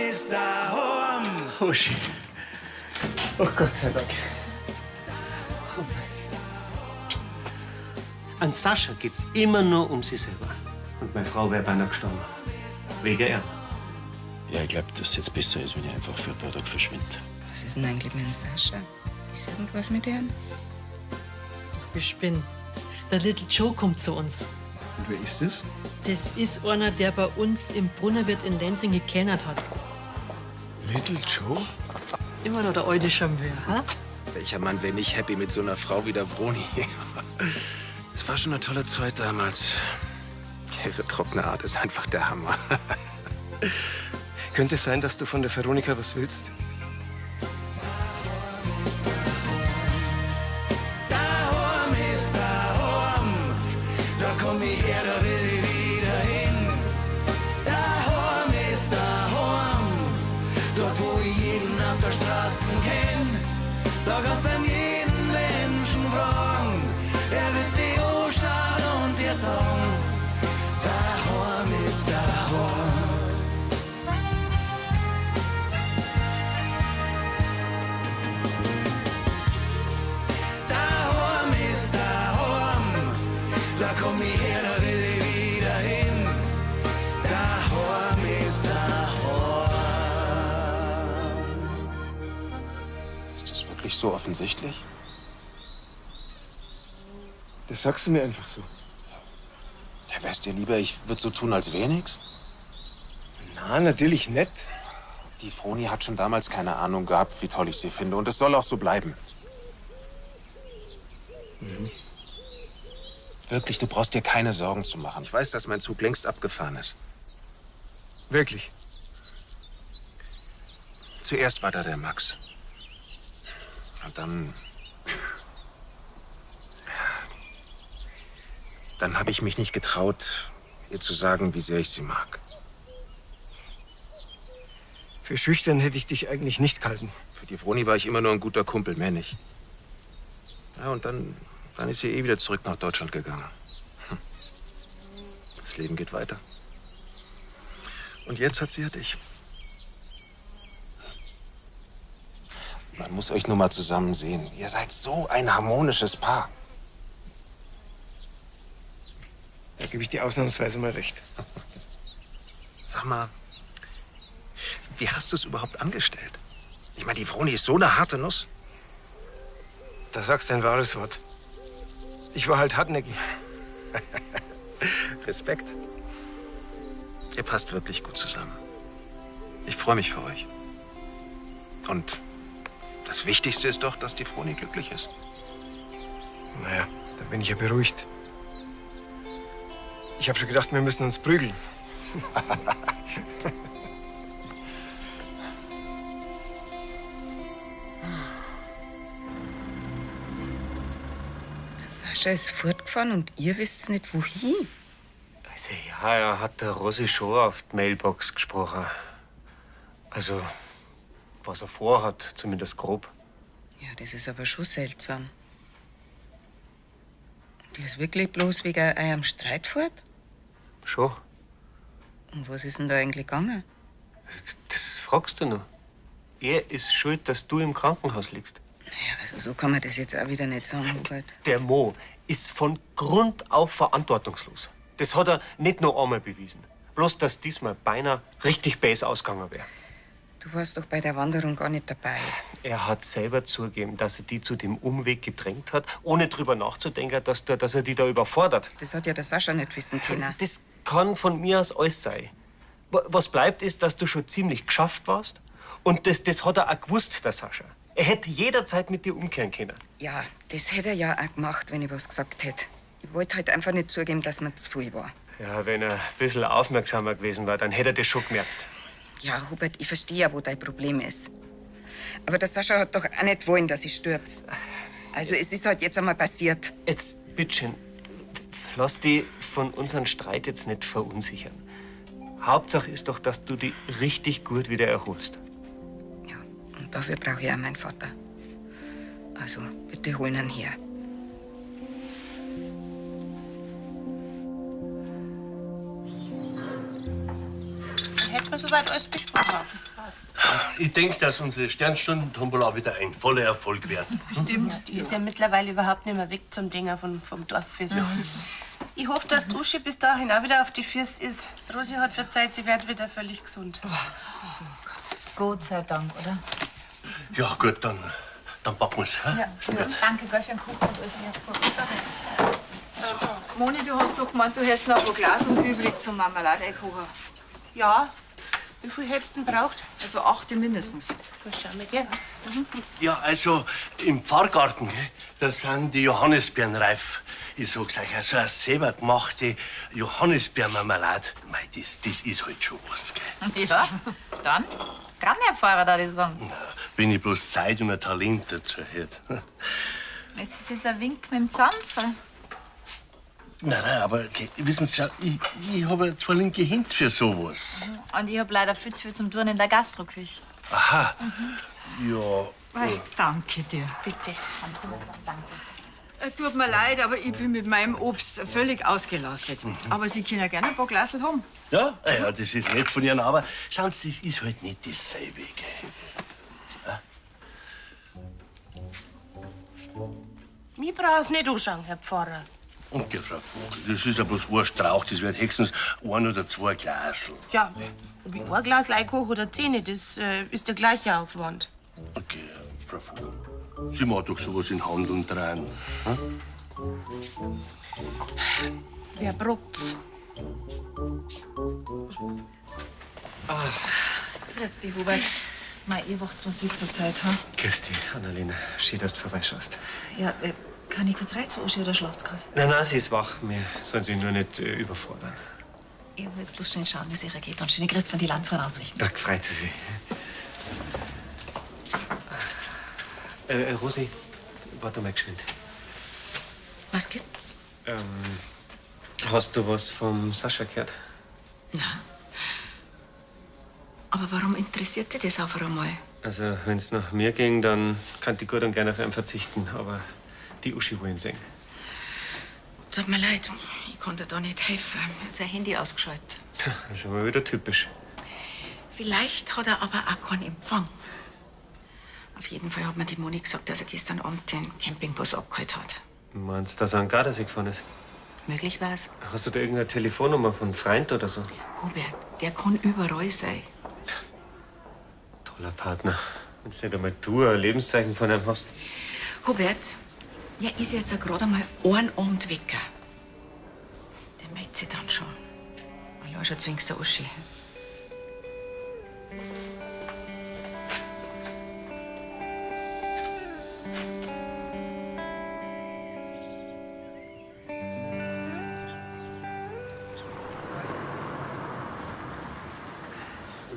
ist daheim. Oh, schön. Oh Gott sei Dank. An Sascha geht's immer nur um sich selber. Und meine Frau wäre beinahe gestorben. Wegen er. Ja, ich glaube, dass es jetzt besser ist, wenn ich einfach für ein paar Tage verschwinde. Was ist denn eigentlich mit dem Sascha? Ist irgendwas mit ihm? Ich bin. Der Little Joe kommt zu uns. Und wer ist das? Das ist einer, der bei uns im Brunnerwirt in Lenzing gekennert hat. Little Joe? Immer noch der alte Charmeur, ha? Welcher Mann wäre nicht happy mit so einer Frau wie der Vroni? Es war schon eine tolle Zeit damals. Ihre trockene Art ist einfach der Hammer. Könnte es sein, dass du von der Veronika was willst? Daheim ist daheim. Da komm ich her, da will ich wieder hin. Daheim ist daheim. Dort, wo ich jeden auf der Straße kenn. Da kannst du jeden Menschen fragen. Er wird dich anschauen und dir sagen: Daheim ist daheim. Daheim ist daheim. Da komm ich her, da will ich wieder hin. Daheim ist daheim. Ist das wirklich so offensichtlich? Das sagst du mir einfach so. Ja, wär's dir lieber, ich würde so tun, als wär nix? Na, natürlich nicht. Die Froni hat schon damals keine Ahnung gehabt, wie toll ich sie finde. Und es soll auch so bleiben. Wirklich, du brauchst dir keine Sorgen zu machen. Ich weiß, dass mein Zug längst abgefahren ist. Wirklich. Zuerst war da der Max. Und dann. Dann habe ich mich nicht getraut, ihr zu sagen, wie sehr ich sie mag. Für schüchtern hätte ich dich eigentlich nicht gehalten. Für die Vroni war ich immer nur ein guter Kumpel, mehr nicht. Ja, und dann ist sie eh wieder zurück nach Deutschland gegangen. Das Leben geht weiter. Und jetzt hat sie ja dich. Man muss euch nur mal zusammen sehen. Ihr seid so ein harmonisches Paar. Da gebe ich dir ausnahmsweise mal recht. Sag mal, wie hast du es überhaupt angestellt? Ich meine, die Vroni ist so eine harte Nuss. Da sagst du ein wahres Wort. Ich war halt hartnäckig. Respekt. Ihr passt wirklich gut zusammen. Ich freue mich für euch. Und das Wichtigste ist doch, dass die Vroni glücklich ist. Naja, da bin ich ja beruhigt. Ich habe schon gedacht, wir müssen uns prügeln. Der Sascha ist fortgefahren und ihr wisst nicht, wohin. Also ja, er hat der Rossi schon auf die Mailbox gesprochen. Also, was er vorhat, zumindest grob. Ja, das ist aber schon seltsam. Und der ist wirklich bloß wegen eurem Streit fort? Schon. Und was ist denn da eigentlich gegangen? Das fragst du noch. Er ist schuld, dass du im Krankenhaus liegst. Naja, also so kann man das jetzt auch wieder nicht sagen, Hubert. Der Mo ist von Grund auf verantwortungslos. Das hat er nicht nur einmal bewiesen. Bloß, dass diesmal beinahe richtig bäs ausgegangen wäre. Du warst doch bei der Wanderung gar nicht dabei. Er hat selber zugegeben, dass er die zu dem Umweg gedrängt hat, ohne drüber nachzudenken, dass er die da überfordert. Das hat ja der Sascha nicht wissen können. Das kann von mir aus alles sein. Was bleibt, ist, dass du schon ziemlich geschafft warst. Und das hat er auch gewusst, der Sascha. Er hätte jederzeit mit dir umkehren können. Ja, das hätte er ja auch gemacht, wenn ich was gesagt hätte. Ich wollte halt einfach nicht zugeben, dass mir zu viel war. Ja, wenn er ein bisschen aufmerksamer gewesen war, dann hätte er das schon gemerkt. Ja, Hubert, ich verstehe ja, wo dein Problem ist. Aber der Sascha hat doch auch nicht wollen, dass ich stürz. Also es ist halt jetzt einmal passiert. Jetzt, bitteschön, lass dich von unserem Streit jetzt nicht verunsichern. Hauptsache ist doch, dass du dich richtig gut wieder erholst. Ja, und dafür brauche ich auch meinen Vater. Also, bitte holen ihn her. Dann hätten wir soweit alles besprochen. Ich denke, dass unsere Sternstunden-Tombola wieder ein voller Erfolg wird. Stimmt. Die ist ja mittlerweile überhaupt nicht mehr weg zum Dinger vom Dorffest. Ich hoffe, dass die Uschi bis dahin auch wieder auf die Füße ist. Die Rosi hat verzeiht, sie wird wieder völlig gesund. Gott sei Dank, oder? Ja, gut, dann packen wir's. hä? Ja. Danke, gell, für den Kuchen und alles. Ja, Moni, du hast doch gemeint, du hättest noch ein paar Glasen übrig zum Marmelade-Kuchen. Ja. Wie viel hättest du denn braucht? Also 8 mindestens. Gut, schau mal, gell? Ja, also im Pfarrgarten, gell, da sind die Johannisbeeren reif. Ich sag's euch, also eine selber gemachte Johannisbeermarmelade, mei, das ist halt schon was, gell. Ja, dann ran, Herr Pfarrer, da ich sagen. Wenn ich bloß Zeit und ein Talent dazu hätte. Ist das jetzt ein Wink mit dem Zaunfall? Nein, nein, aber gell, wissen Sie, ich habe ja zwei linke Hände für sowas. Und ich hab leider viel zu viel zum Tun in der Gastroküche. Aha, ja. Danke dir. Bitte. Danke. Tut mir leid, aber ich bin mit meinem Obst völlig ausgelastet. Aber Sie können ja gerne ein paar Glasel haben. Ja, ah ja, das ist nett von Ihnen, aber schauen Sie, das ist halt nicht dasselbe, gell. Mir brauchst nicht anschauen, Herr Pfarrer. Und gell, Frau Vogel, das ist ja bloß ein Strauch, das wird höchstens ein oder zwei Glasel. Ja, ob ich ein Glas koche oder 10, das ist der gleiche Aufwand. Okay, Frau Vogel, Sie machen doch sowas in Hand und dran. Hm? Wer bruckt's? Grüß dich, Hubert. Mei, ihr wacht noch Sitzezeit, ha? Grüß dich, Annalena. Schön, dass du vorbeischaust. Ja, kann ich kurz rein zu Uschi oder schlaft's grad? Nein, nein, sie ist wach. Wir sollen sie nur nicht überfordern. Ich wollte bloß schnell schauen, wie es ihr geht und schöne Grüße von die Landfrauen ausrichten. Da freut sie sich. Rosi, warte mal geschwind. Was gibt's? Hast du was vom Sascha gehört? Aber warum interessiert dich das auf einmal? Also, wenn's nach mir ging, dann kann ich gut und gerne auf ihn verzichten. Aber die Uschi will ihn sehen. Tut mir leid, ich konnte da nicht helfen. Er hat sein Handy ausgeschaltet. Das ist aber wieder typisch. Vielleicht hat er aber auch keinen Empfang. Auf jeden Fall hat mir die Moni gesagt, dass er gestern Abend den Campingbus abgeholt hat. Meinst du, dass er an Gardasee gefahren ist? Möglich war's. Hast du da irgendeine Telefonnummer von Freund oder so? Hubert, der kann überall sein. Toller Partner. Wenn's nicht einmal du ein Lebenszeichen von ihm hast. Hubert, ja, ist jetzt ja gerade einmal einen Abend weg. Der meldet sich dann schon. Allein schon zwingst der Uschi.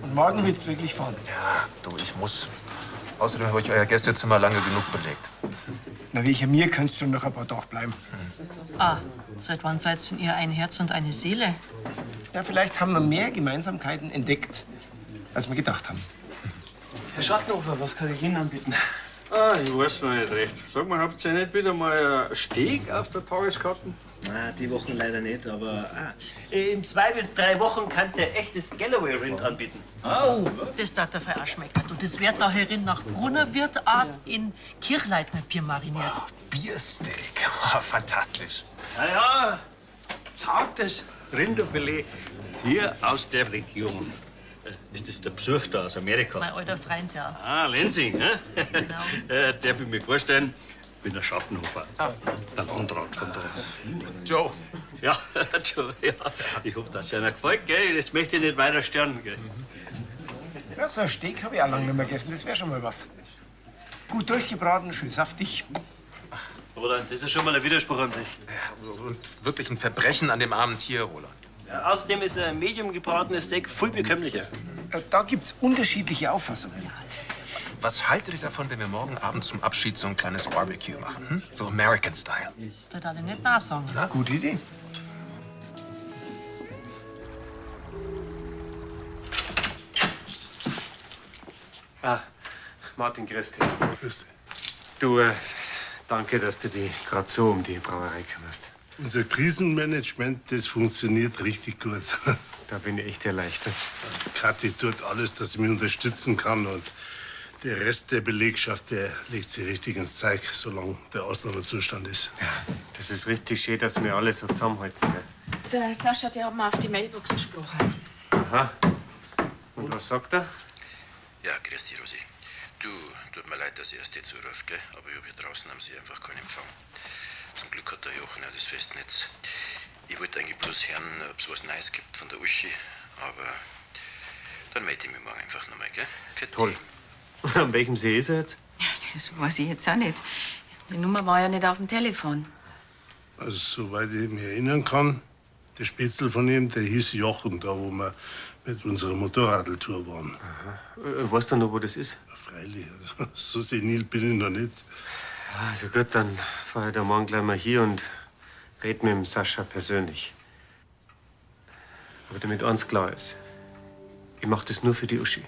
Und morgen willst du wirklich fahren? Ja, du, ich muss. Außerdem habe ich euer Gästezimmer lange genug belegt. Na, wie ich mir könntest schon noch ein paar Tage bleiben. Ah, seit wann seid denn ihr ein Herz und eine Seele? Ja, vielleicht haben wir mehr Gemeinsamkeiten entdeckt, als wir gedacht haben. Herr Schattenhofer, was kann ich Ihnen anbieten? Ah, ich weiß noch nicht recht. Sag mal, habt ihr nicht wieder mal ein Steak auf der Tageskarte? Ah, die Wochen leider nicht, aber in 2 bis 3 Wochen kann der echtes Galloway-Rind anbieten. Oh, das darf der Frei auch schmecken. Und das wird da herin nach Brunnerwirtart in Kirchleitner Bier mariniert. Biersteak. Fantastisch. Na ja, zartes Rinderfilet hier aus der Region. Ist das der Besuch da aus Amerika? Mein alter Freund, ja. Ah, Lensing, ne? Genau. Darf ich mich vorstellen? Ich bin der Schattenhofer, der Landrat von da. Joe. Ja, Joe, ja. Ich hoffe, dass es einer gefällt, gell? Jetzt möchte ich nicht weiter stören, gell? Ja, so ein Steak habe ich auch lange nicht mehr gegessen. Das wäre schon mal was. Gut durchgebraten, schön saftig. Roland, das ist schon mal ein Widerspruch an sich. Und wirklich ein Verbrechen an dem armen Tier, Roland. Ja, außerdem ist ein medium gebratenes Steak viel bekömmlicher. Da gibt's unterschiedliche Auffassungen. Was haltet ihr davon, wenn wir morgen Abend zum Abschied so ein kleines Barbecue machen? Hm? So American Style. Da darf ich nicht nachsagen. Gute Idee. Ah, Martin, grüß dich. Grüß dich. Du, danke, dass du dich gerade so um die Brauerei kümmerst. Unser Krisenmanagement, das funktioniert richtig gut. Da bin ich echt erleichtert. Kathi tut alles, dass sie mich unterstützen kann. Und der Rest der Belegschaft, der legt sich richtig ins Zeug, solange der Ausnahmezustand ist. Das ist richtig schön, dass wir alle so zusammenhalten. Gell? Der Sascha, der hat mir auf die Mailbox gesprochen. Aha. Und was sagt er? Ja, grüß dich, Rosi. Du, tut mir leid, dass ich erst jetzt anrufe, gell? Aber ich hab hier draußen am See einfach keinen Empfang. Zum Glück hat der Jochen ja das Festnetz. Ich wollte eigentlich bloß hören, ob's was Neues gibt von der Uschi, aber dann melde ich mich morgen einfach nochmal, gell? Für Toll. Und an welchem See ist er jetzt? Das weiß ich jetzt auch nicht. Die Nummer war ja nicht auf dem Telefon. Also, soweit ich mich erinnern kann, der Spitzel von ihm, der hieß Jochen, da wo wir mit unserer Motorradtour waren. Weißt du noch, wo das ist? Freilich, also, so senil bin ich noch nicht. Also gut, dann fahr ich da morgen gleich mal hier und red mit dem Sascha persönlich. Aber damit eins klar ist, ich mach das nur für die Uschi.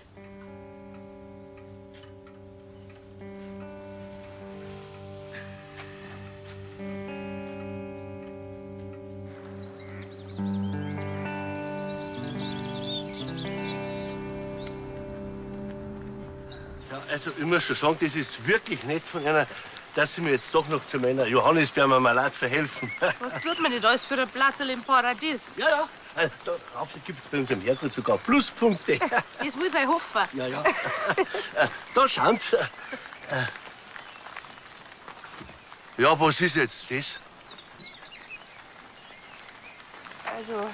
Ja, also ich muss schon sagen, das ist wirklich nett von einer, dass Sie mir jetzt doch noch zu meiner Johannisbeermarmelade verhelfen. Was tut man nicht alles für ein Platzl im Paradies? Ja, ja. Darauf gibt es bei unserem Herrgott sogar Pluspunkte. Das will ich hoffen. Ja, ja. Da schauen Sie. Ja, was ist jetzt das? Also.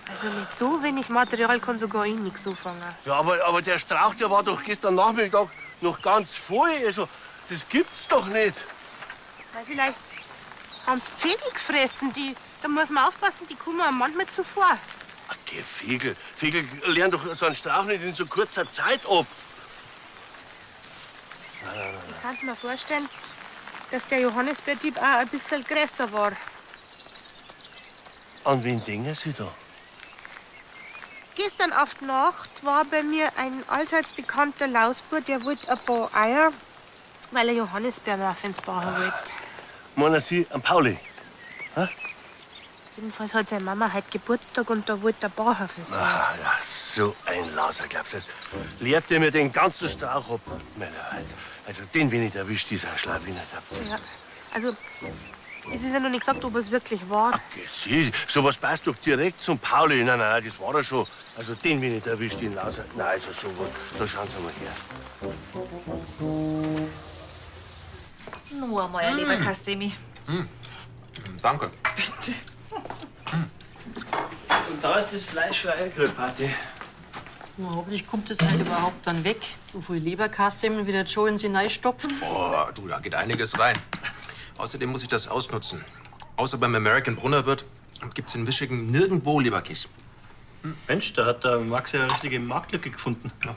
Also mit so wenig Material kann sogar ich nichts anfangen. Ja, aber der Strauch, der war doch gestern Nachmittag noch ganz voll. Also, das gibt's doch nicht. Weil vielleicht haben's Vögel gefressen. Die, da muss man aufpassen, die kommen einem manchmal zuvor. Geh, Vögel. Vögel lernen doch so einen Strauch nicht in so kurzer Zeit ab. Nein, nein, nein. Ich kann mir vorstellen, dass der Johannisbeerdieb auch ein bisschen größer war. An wen denken Sie da? Gestern auf die Nacht war bei mir ein allseits bekannter Lausbub, der wollte ein paar Eier, weil er Johannisbeermuffins bauen wollte. Meinen Sie an Pauli? Jedenfalls hat seine Mama heute Geburtstag und da wollte er bauen für sie. Ah, ja, so ein Lauser, glaubst du das? Lehrt der mir den ganzen Strauch ab? Meine Leute, also den, wenn ich erwischt, dieser Schlawiner. Ja. Also, es ist ja noch nicht gesagt, ob es wirklich war. Sie, sowas passt doch direkt zum Pauli. Nein, nein, nein, das war er schon. Also den, wenn ich erwischt, den Lauser. Nein, also sowas. Da schauen Sie mal her. Nur einmal ein Leberkassemi. Danke. Und da ist das Fleisch für eine Grillparty. Na, hoffentlich kommt das halt überhaupt dann weg. So viel Leberkassemmeln, wie der Joe in sie reinstopft. Boah, du, da geht einiges rein. Außerdem muss ich das ausnutzen. Außer beim American Brunnerwirt gibt's in Michigan nirgendwo Leberkäse. Mensch, da hat der Max ja eine richtige Marktlücke gefunden. Ja.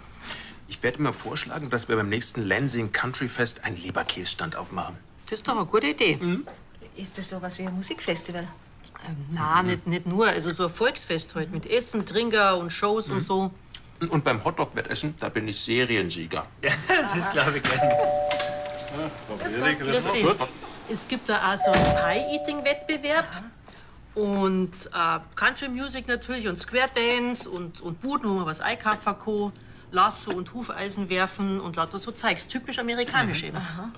Ich werde mir vorschlagen, dass wir beim nächsten Lansing Country Fest einen Leberkäsestand aufmachen. Das ist doch eine gute Idee. Ist das sowas wie ein Musikfestival? Na, nicht nur. Also so ein Volksfest halt mit Essen, Trinker und Shows und so. Und beim Hotdog-Wettessen, da bin ich Seriensieger. Ja, das ist, glaube ich, gern. Grüß dich. Es gibt da auch so einen Pie-Eating-Wettbewerb. Und Country Music natürlich und Square Dance und Buden, wo man was einkaufen kann. Lasso und Hufeisen werfen und lauter so Zeugs. Typisch amerikanisch eben. Aha.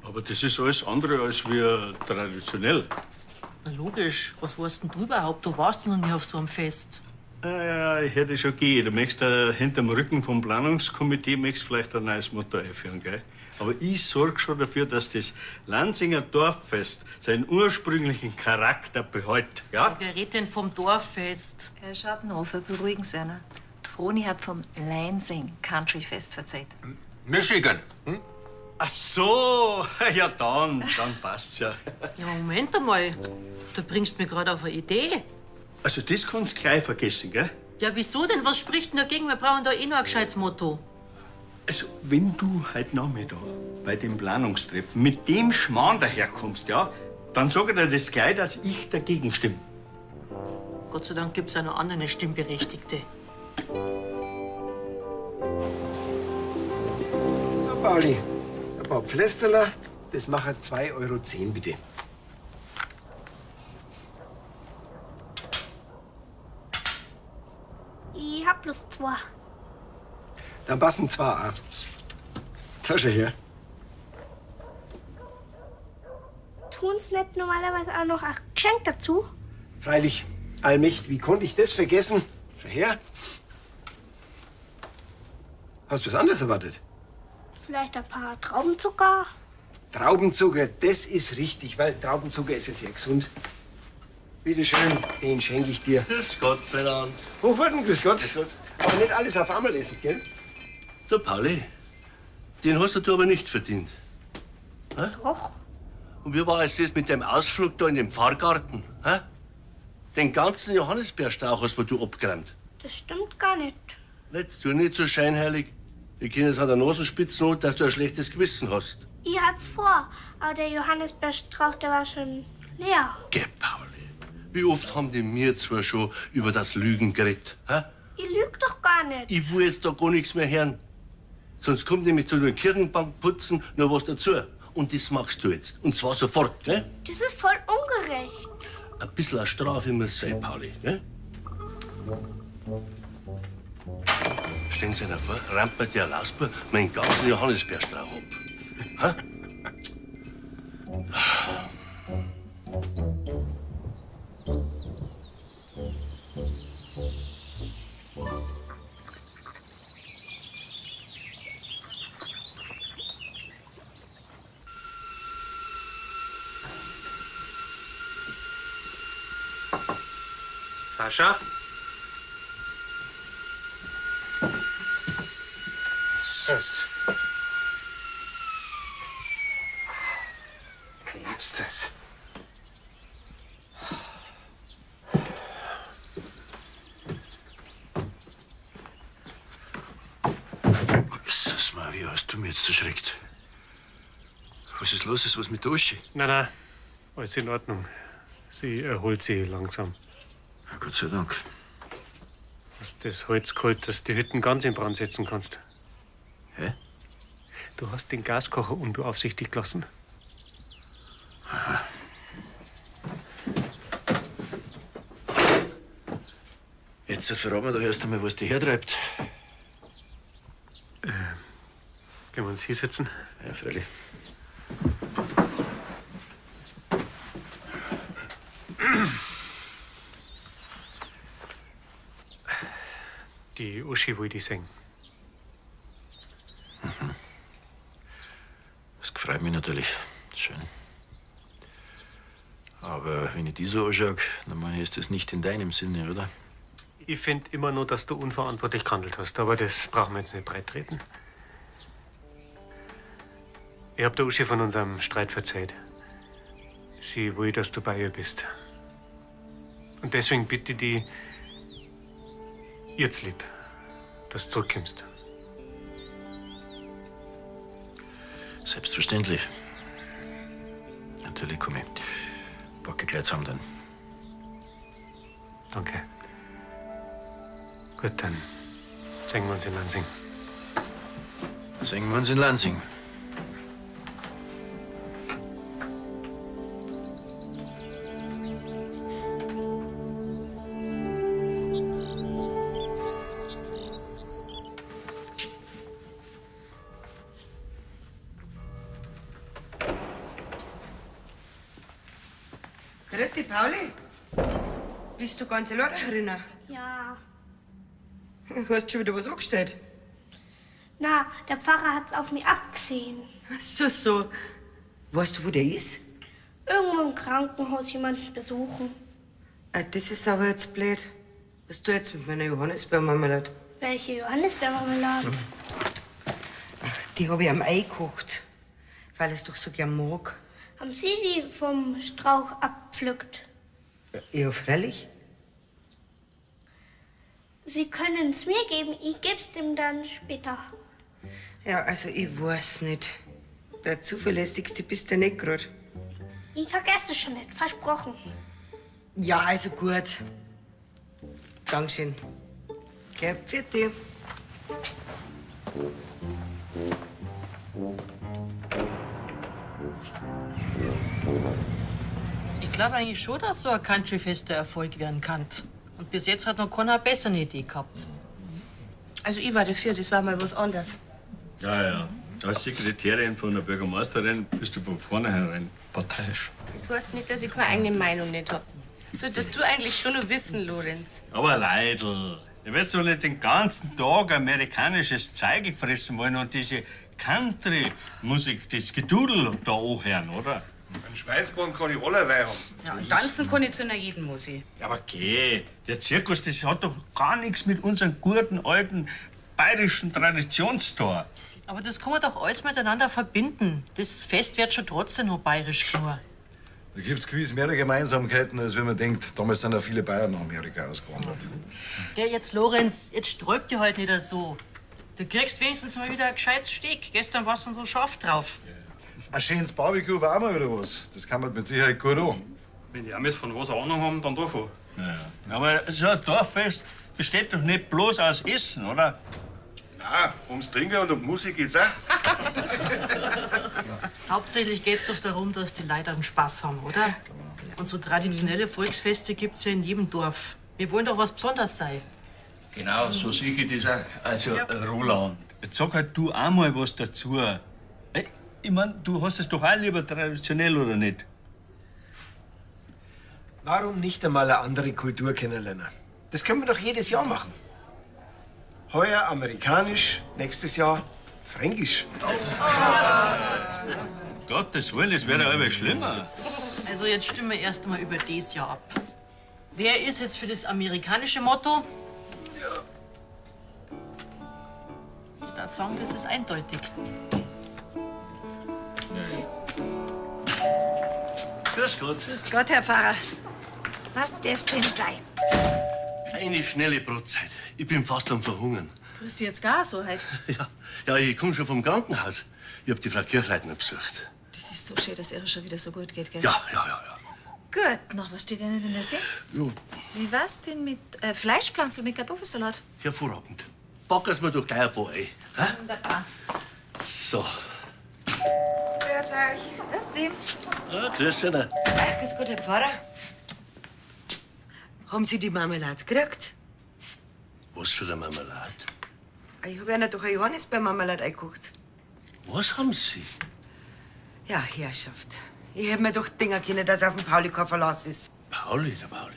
Aber das ist alles andere als wir traditionell. Na logisch, was weißt denn du überhaupt? Du warst noch nie auf so einem Fest. Ja, ja, ich hätte schon gehen. Du möchtest da hinterm Rücken vom Planungskomitee möchtest vielleicht ein neues Motto einführen, gell? Aber ich sorge schon dafür, dass das Lansinger Dorffest seinen ursprünglichen Charakter behält. Ja? Wer redet denn vom Dorffest? Herr Schattenhofer, beruhigen Sie einer. Die Froni hat vom Lansing Country Fest verzeiht. Michigan. Hm? Ach so, ja dann passt's ja. Ja, Moment einmal. Du bringst mir gerade auf eine Idee. Also das kannst du gleich vergessen, gell? Ja, wieso denn? Was spricht denn dagegen? Wir brauchen da eh noch ein gescheites Motto. Also, wenn du heute Nachmittag bei dem Planungstreffen mit dem Schmarrn daherkommst, ja, dann sag ich dir das gleich, dass ich dagegen stimme. Gott sei Dank gibt's auch noch andere Stimmberechtigte. So, Pauli, ein paar Pflästerler, das machen 2,10 Euro, bitte. Ich hab bloß zwei. Dann passen zwei auch. Da schau her. Tun's nicht normalerweise auch noch ein Geschenk dazu? Freilich, Allmächt, wie konnte ich das vergessen? Schau her. Hast du was anderes erwartet? Vielleicht ein paar Traubenzucker? Traubenzucker, das ist richtig, weil Traubenzucker ist ja sehr gesund. Bitte schön, den schenke ich dir. Grüß Gott, Bernhard. Hochwürden, grüß Gott. Grüß Gott. Aber nicht alles auf einmal essen, gell? Der Pauli, den hast du aber nicht verdient. Hä? Doch. Und wie war es das mit dem Ausflug da in den Pfarrgarten? Hä? Den ganzen Johannisbeerstrauch hast mir du abgeräumt. Das stimmt gar nicht. Jetzt tu nicht so scheinheilig. Wir können es an der Nasenspitze an, dass du ein schlechtes Gewissen hast. Ich hat's vor, aber der Johannisbeerstrauch, der war schon leer. Geh, Pauli. Wie oft haben die mir zwar schon über das Lügen geredet? Hä? Ich lüg doch gar nicht. Ich will jetzt da gar nichts mehr hören. Sonst kommt nämlich zu den Kirchenbankputzen noch was dazu. Und das machst du jetzt. Und zwar sofort, gell? Das ist voll ungerecht. Ein bisschen eine Strafe muss sein, Pauli, gell? Stellen Sie sich vor, rammt mir der Lausbub meinen ganzen Johannisbeerstrauch ab. Hä? Sascha? Jesus. Glaubst das? Jesus Maria, hast du mich jetzt erschreckt? Was ist los? Ist was mit der Uschi? Nein, nein, alles in Ordnung. Sie erholt sich langsam. Ja, Gott sei Dank. Hast das Holz geholt, dass du die Hütten ganz in Brand setzen kannst. Hä? Du hast den Gaskocher unbeaufsichtigt gelassen. Jetzt verrat mir doch erst einmal, was dich hertreibt. Können wir uns hinsetzen? Ja, freilich. Die Uschi will dich sehen. Das freut mich natürlich. Schön. Aber wenn ich die so anschaue, dann meine ich, ist das nicht in deinem Sinne, oder? Ich finde immer nur, dass du unverantwortlich gehandelt hast, aber das brauchen wir jetzt nicht breit treten. Ich hab der Uschi von unserem Streit verzeiht. Sie will, dass du bei ihr bist. Und deswegen bitte ich dich, jetzt lieb, dass du zurückkommst. Selbstverständlich. Natürlich komme ich. Packe gleich zusammen dann. Danke. Gut, dann sehen wir uns in Lansing. Sehen wir uns in Lansing. Grüß dich, Pauli. Bist du ganz allein drinnen? Ja. Hast schon wieder was angestellt? Na, der Pfarrer hat's auf mich abgesehen. So, so. Weißt du, wo der ist? Irgendwo im Krankenhaus jemanden besuchen. Ah, das ist aber jetzt blöd. Was du jetzt mit meiner Johannisbeermarmelade? Welche Johannisbeermarmelade? Die habe ich am Ei gekocht, weil ich es doch so gern mag. Haben Sie die vom Strauch abpflückt? Ja, freilich. Sie können's mir geben, ich geb's dem dann später. Ja, also ich weiß nicht. Der zuverlässigste bist du nicht grad. Ich vergesse es schon nicht, versprochen. Ja, also gut. Dankeschön. Gell, pfiat dich. Ich glaube eigentlich schon, dass so ein Countryfest der Erfolg werden kann. Und bis jetzt hat noch keiner eine bessere Idee gehabt. Also ich war dafür, das war mal was anderes. Ja, ja. Als Sekretärin von der Bürgermeisterin bist du von vornherein parteiisch. Das heißt nicht, dass ich keine eigene Meinung nicht hab. Solltest du eigentlich schon noch wissen, Lorenz. Aber Leidl, du wirst doch nicht den ganzen Tag amerikanisches Zeigel fressen wollen und diese Country-Musik, das Gedudel da anhören, oder? Einen Schweinsbraten kann ich allerlei haben. Ja, und tanzen kann ich zu einer jeden Musik. Ja, aber geh, der Zirkus, das hat doch gar nichts mit unseren guten alten bayerischen Tradition zu tun. Aber das kann man doch alles miteinander verbinden. Das Fest wird schon trotzdem noch bayerisch genug. Da gibt's gewiss mehrere Gemeinsamkeiten, als wenn man denkt. Damals sind ja viele Bayern nach Amerika ausgewandert. Gell, jetzt, Lorenz, jetzt sträubt dir halt nicht so. Du kriegst wenigstens mal wieder ein gescheites Steak. Gestern warst du so scharf drauf. Ein schönes Barbecue war auch mal wieder was. Das kann man mit Sicherheit gut an. Wenn die Amis von was eine Ahnung haben, dann davon. Ja. Aber so ein Dorffest besteht doch nicht bloß aus Essen, oder? Nein, ums Trinken und um Musik geht's auch. Hauptsächlich geht's doch darum, dass die Leute einen Spaß haben, oder? Und so traditionelle Volksfeste gibt's ja in jedem Dorf. Wir wollen doch was Besonderes sein. Genau, so sehe ich das auch. Also, Roland, jetzt sag halt du auch mal was dazu. Ey, Ich mein, du hast es doch auch lieber traditionell, oder nicht? Warum nicht einmal eine andere Kultur kennenlernen? Das können wir doch jedes Jahr machen. Heuer amerikanisch, nächstes Jahr fränkisch. Gottes Willen, es wäre ja allweil schlimmer. Also jetzt stimmen wir erst einmal über das Jahr ab. Wer ist jetzt für das amerikanische Motto? Ich würde sagen, das ist eindeutig. Grüß Gott. Grüß Gott, Herr Pfarrer. Was darf's denn sein? Eine schnelle Brotzeit. Ich bin fast am Verhungern. Grüß Sie jetzt gar so halt. Ja, ich komm schon vom Krankenhaus. Ich hab die Frau Kirchleitner besucht. Das ist so schön, dass ihr schon wieder so gut geht, gell? Ja, ja, ja. Gut, noch was steht denn in der See? Ja, Wie war's denn mit Fleischpflanze mit Kartoffelsalat? hervorragend. Pack es mir doch gleich ein paar ein. Hä? Wunderbar. So. Grüß euch. Grüß dich. Ah, grüß dich. Ach, grüß Gott, Herr Pfarrer. Haben Sie die Marmelade gekriegt? Was für eine Marmelade? Ich hab Ihnen doch eine Johannisbeermarmelade eingekocht. Was haben Sie? Ja, Herrschaft. Ich hätt mir doch denken können, dass auf den Pauli kein Verlass ist. Pauli, der Pauli.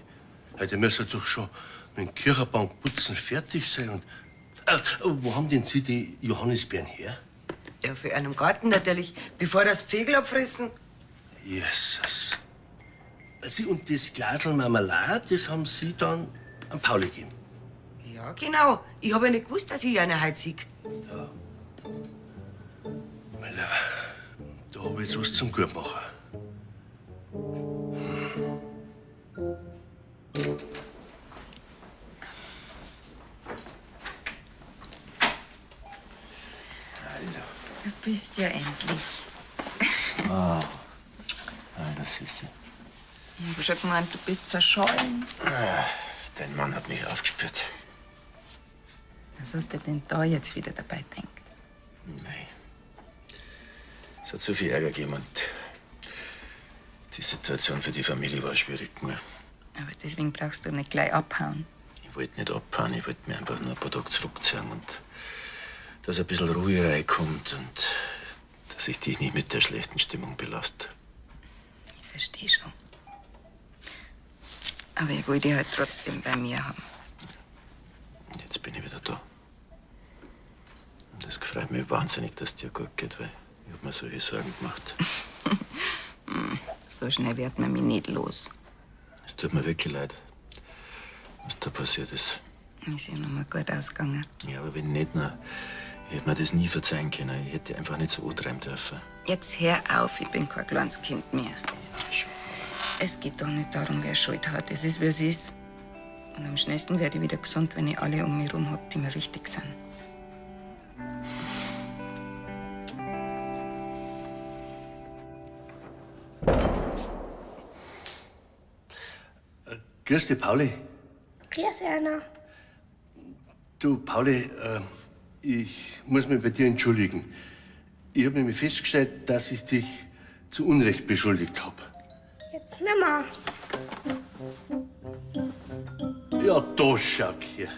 Heute müsste doch schon mit dem Kirchenbankputzen fertig sein. Und, wo haben denn Sie die Johannisbeeren her? Ja, für einen Garten natürlich, bevor das Vögel abfressen. Jesus. Sie und das Glasl Marmelade, das haben Sie dann an Pauli gegeben. Ja, genau. Ich hab ja nicht gewusst, dass ich einer heute sehe. Mein Lieber, da hab ich jetzt was zum Gutmachen. Du bist ja endlich. Ah, das ist sie. Ich hab schon gemeint, du bist verschollen. Ah, Dein Mann hat mich aufgespürt. Was hast du denn da jetzt wieder dabei gedacht? Nein. Es hat so viel Ärger gegeben und die Situation für die Familie war schwierig genug. Aber deswegen brauchst du nicht gleich abhauen. Ich wollte nicht abhauen, ich wollte mich einfach nur ein paar Tage zurückziehen und dass ein bisschen Ruhe reinkommt und dass ich dich nicht mit der schlechten Stimmung belaste. Ich verstehe schon. Aber ich will dich halt trotzdem bei mir haben. Und jetzt bin ich wieder da. Und es freut mich wahnsinnig, dass dir gut geht, weil ich hab mir solche Sorgen gemacht. So schnell wird man mich nicht los. Es tut mir wirklich leid, was da passiert ist. Ist ja noch mal gut ausgegangen. Ja, aber wenn nicht, na, ich hätte mir das nie verzeihen können. Ich hätte einfach nicht so antreiben dürfen. Jetzt hör auf, ich bin kein kleines Kind mehr. Es geht doch nicht darum, wer Schuld hat. Es ist, wie es ist. Und am schnellsten werde ich wieder gesund, wenn ich alle um mich herum hab, die mir wichtig sind. Grüß dich, Pauli. Grüß Erna. Du, Pauli, ich muss mich bei dir entschuldigen. Ich habe nämlich festgestellt, dass ich dich zu Unrecht beschuldigt habe. Jetzt nimmer. Ja, da schau hier.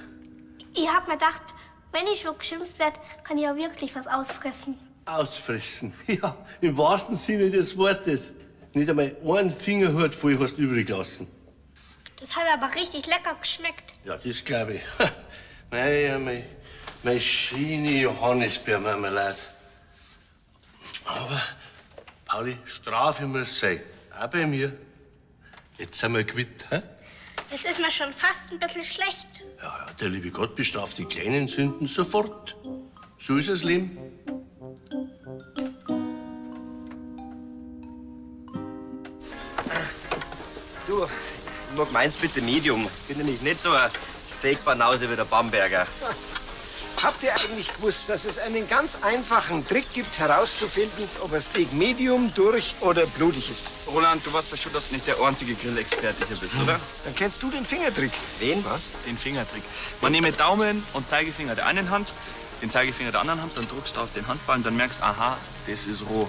Ich hab mir gedacht, Wenn ich schon geschimpft werde, kann ich auch wirklich was ausfressen. Ausfressen. Ja, im wahrsten Sinne des Wortes. Nicht einmal einen Fingerhut voll hast du übrig gelassen. Das hat aber richtig lecker geschmeckt. Ja, das glaube ich. Mei, mei, mei schöne Johannisbeermarmelade. Aber, Pauli, Strafe muss sein. Auch bei mir. Jetzt sind wir quitt, hä? Jetzt ist mir schon fast ein bisschen schlecht. Ja, der liebe Gott bestraft die kleinen Sünden sofort. So ist das Leben. Du, ich mag meins bitte Medium. Bin nämlich nicht so ein Steak-Banause wie der Bamberger. Habt ihr eigentlich gewusst, dass es einen ganz einfachen Trick gibt, herauszufinden, ob ein Steak medium, durch oder blutig ist? Roland, du weißt schon, dass du nicht der einzige Grillexperte hier bist, oder? Dann kennst du den Fingertrick. Wen? Was? Den Fingertrick. Man nehme Daumen und Zeigefinger der einen Hand, den Zeigefinger der anderen Hand, dann drückst du auf den Handballen, dann merkst aha, das ist roh.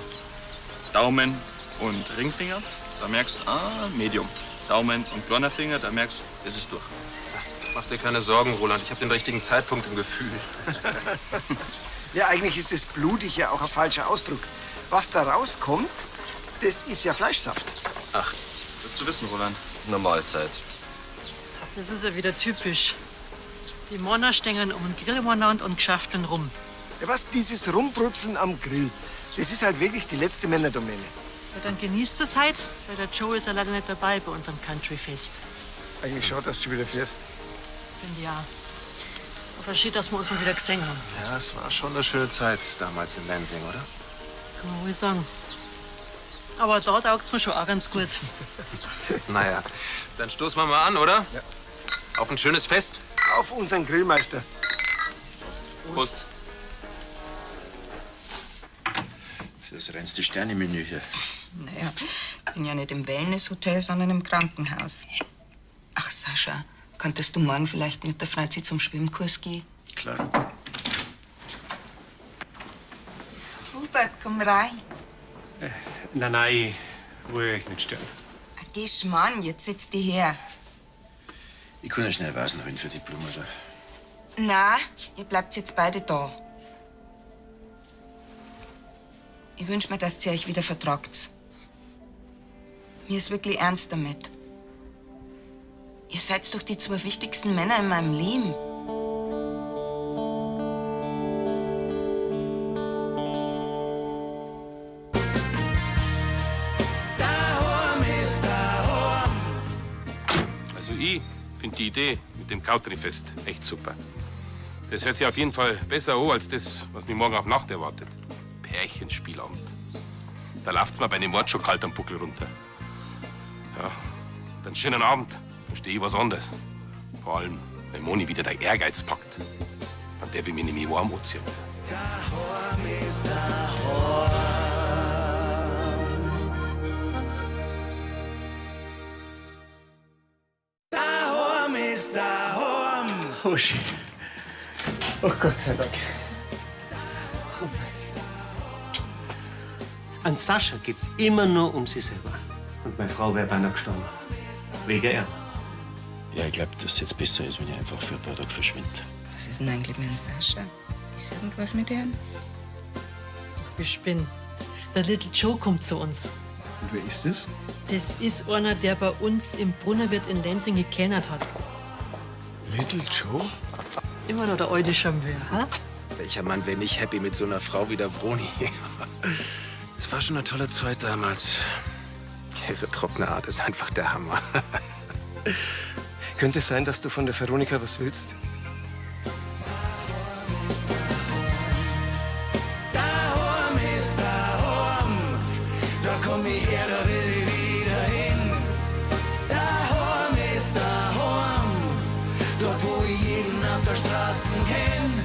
Daumen und Ringfinger, da merkst du, ah, Medium. Daumen und kleiner Finger, da merkst du, das ist durch. Mach dir keine Sorgen, Roland. Ich habe den richtigen Zeitpunkt im Gefühl. Ja, eigentlich ist das blutig ja auch ein falscher Ausdruck. Was da rauskommt, das ist ja Fleischsaft. Ach, gut zu wissen, Roland. Normalzeit. Das ist ja wieder typisch. Die Männer stehen um den Grill umeinander und geschafteln rum. Ja, was, dieses Rumbrutzeln am Grill, das ist halt wirklich die letzte Männerdomäne. Ja, dann genießt es halt, weil der Joe ist ja leider nicht dabei bei unserem Country-Fest. Eigentlich schade, dass du wieder fährst. Finde ja. Aber schön, dass wir uns mal wieder gesehen haben. Ja, es war schon eine schöne Zeit damals in Lansing, oder? Kann man wohl sagen. Aber da taugt's mir schon auch ganz gut. Naja, dann stoßen wir mal an, oder? Ja. Auf ein schönes Fest. Auf unseren Grillmeister. Prost. Das ist das reinste Sternemenü hier. Naja, ich bin ja nicht im Wellnesshotel, sondern im Krankenhaus. Ach, Sascha, könntest du morgen vielleicht mit der Franzi zum Schwimmkurs gehen? Klar. Hubert, komm rein. Nein, nein, ich will euch nicht stören. Ach, geh Schmarrn, jetzt setz dich her. Ich kann ja schnell Vasen holen für die Blume da. Na, ihr bleibt jetzt beide da. Ich wünsch mir, dass ihr euch wieder vertragt. Mir ist wirklich ernst damit. Ihr seid doch die zwei wichtigsten Männer in meinem Leben. Daheim ist daheim. Also ich finde die Idee mit dem Countryfest echt super. Das hört sich auf jeden Fall besser an, als das, was mich morgen auf Nacht erwartet. Pärchenspielabend. Da läuft's mir bei dem Wort schon kalt am Buckel runter. Ja, dann schönen Abend. Verstehe ich was anderes. Vor allem, wenn Moni wieder der Ehrgeiz packt. Dann darf ich mich nämlich warm anziehen. Daheim ist daheim. Daheim ist daheim. Oh, schön. Oh Gott sei Dank. An Sascha geht's immer nur um sich selber. Und meine Frau wäre beinahe gestorben. Wegen er. Ja, ich glaube, dass es jetzt besser ist, wenn ich einfach für ein paar Tage verschwinde. Was ist denn eigentlich mit dem Sascha? Ist irgendwas mit ihm? Ich bin. Der Little Joe kommt zu uns. Und wer ist das? Das ist einer, der bei uns im Brunnerwirt in Lenzing gekennert hat. Little Joe? Immer noch der alte Charmeur, ha? Welcher Mann wäre nicht happy mit so einer Frau wie der Vroni? Es war schon eine tolle Zeit damals. Ihre trockene Art ist einfach der Hammer. Könnte es sein, dass du von der Veronika was willst? Daheim ist daheim. Da komm ich her, da will ich wieder hin. Daheim ist daheim. Dort, wo ich jeden auf der Straße kenn.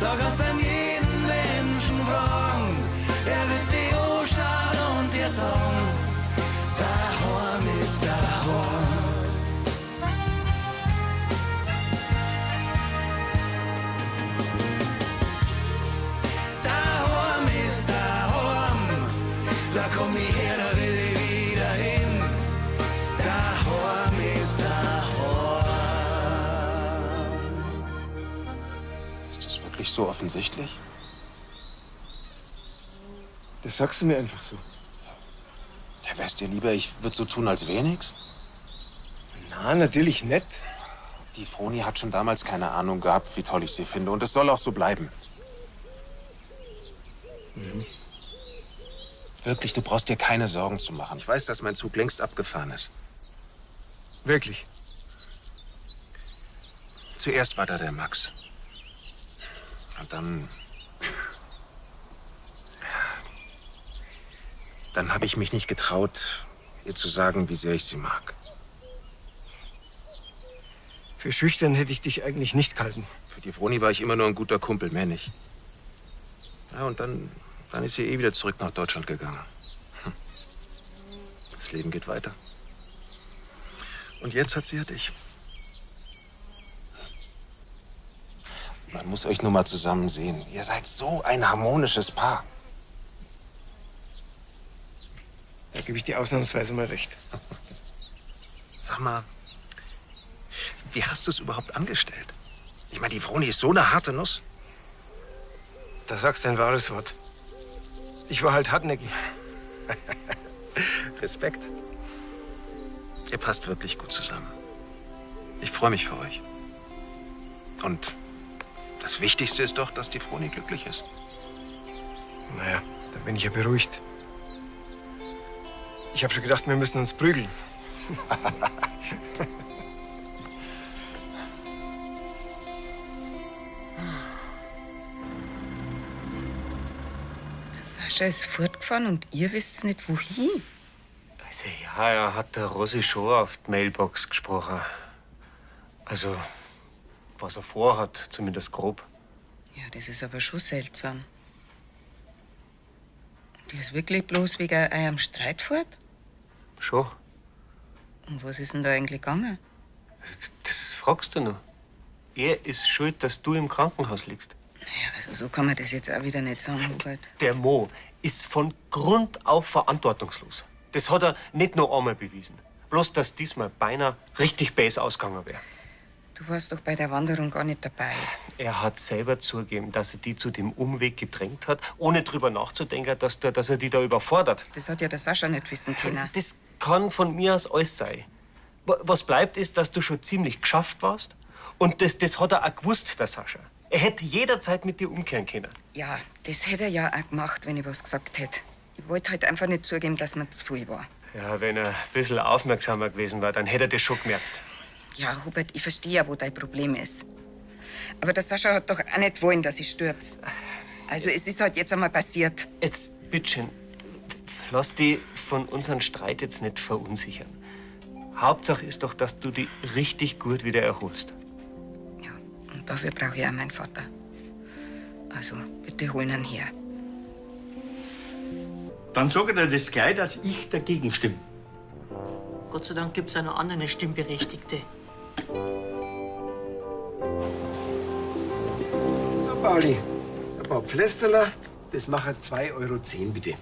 Da kannst du jeden Menschen fragen. Er wird dich anschauen und dir sagen: Daheim ist daheim. Daheim ist daheim. Da komm ich her, da will ich wieder hin. Daheim ist daheim. Ist das wirklich so offensichtlich? Das sagst du mir einfach so. Ja, wär's dir lieber, ich würde so tun, als wär nix? Na, natürlich nicht. Die Froni hat schon damals keine Ahnung gehabt, wie toll ich sie finde. Und es soll auch so bleiben. Mhm. Wirklich, du brauchst dir keine Sorgen zu machen. Ich weiß, dass mein Zug längst abgefahren ist. Wirklich? Zuerst war da der Max. Und dann. Dann habe ich mich nicht getraut, ihr zu sagen, wie sehr ich sie mag. Für schüchtern hätte ich dich eigentlich nicht gehalten. Für die Vroni war ich immer nur ein guter Kumpel, mehr nicht. Ja, und dann ist sie eh wieder zurück nach Deutschland gegangen. Das Leben geht weiter. Und jetzt hat sie ja dich. Man muss euch nur mal zusammen sehen. Ihr seid so ein harmonisches Paar. Da gebe ich dir ausnahmsweise mal recht. Sag mal, wie hast du es überhaupt angestellt? Ich meine, die Vroni ist so eine harte Nuss. Da sagst du ein wahres Wort. Ich war halt hartnäckig. Respekt. Ihr passt wirklich gut zusammen. Ich freue mich für euch. Und das Wichtigste ist doch, dass die Froni glücklich ist. Naja, dann bin ich ja beruhigt. Ich habe schon gedacht, wir müssen uns prügeln. Der Sascha ist fortgefahren und ihr wisst nicht, wohin. Also ja, er hat der Rosi schon auf die Mailbox gesprochen. Also, was er vorhat, zumindest grob. Ja, das ist aber schon seltsam. Und die ist wirklich bloß wegen eurem Streit fort? Schon. Um was ist denn da eigentlich gegangen? Das fragst du noch. Er ist schuld, dass du im Krankenhaus liegst. Naja, also so kann man das jetzt auch wieder nicht sagen, Hubert. Der Mo ist von Grund auf verantwortungslos. Das hat er nicht nur einmal bewiesen. Bloß, dass diesmal beinahe richtig bäs ausgegangen wäre. Du warst doch bei der Wanderung gar nicht dabei. Er hat selber zugegeben, dass er die zu dem Umweg gedrängt hat, ohne drüber nachzudenken, dass er die da überfordert. Das hat ja der Sascha nicht wissen können. Das kann von mir aus alles sein. Was bleibt, ist, dass du schon ziemlich geschafft warst. Und das hat er auch gewusst, der Sascha. Er hätte jederzeit mit dir umkehren können. Ja, das hätte er ja auch gemacht, wenn ich was gesagt hätte. Ich wollte halt einfach nicht zugeben, dass mir zu viel war. Ja, wenn er ein bisschen aufmerksamer gewesen war, dann hätte er das schon gemerkt. Ja, Hubert, ich verstehe ja, wo dein Problem ist. Aber der Sascha hat doch auch nicht wollen, dass ich stürz. Also, es ist halt jetzt einmal passiert. Jetzt, bitteschön, lass dich von unserem Streit jetzt nicht verunsichern. Hauptsache ist doch, dass du dich richtig gut wieder erholst. Und dafür brauche ich auch meinen Vater. Also, bitte holen ihn her. Dann sag ich dir das gleich, dass ich dagegen stimme. Gott sei Dank gibt's auch noch andere Stimmberechtigte. So, Pauli, ein paar Pflästerler, das machen 2,10 Euro, bitte.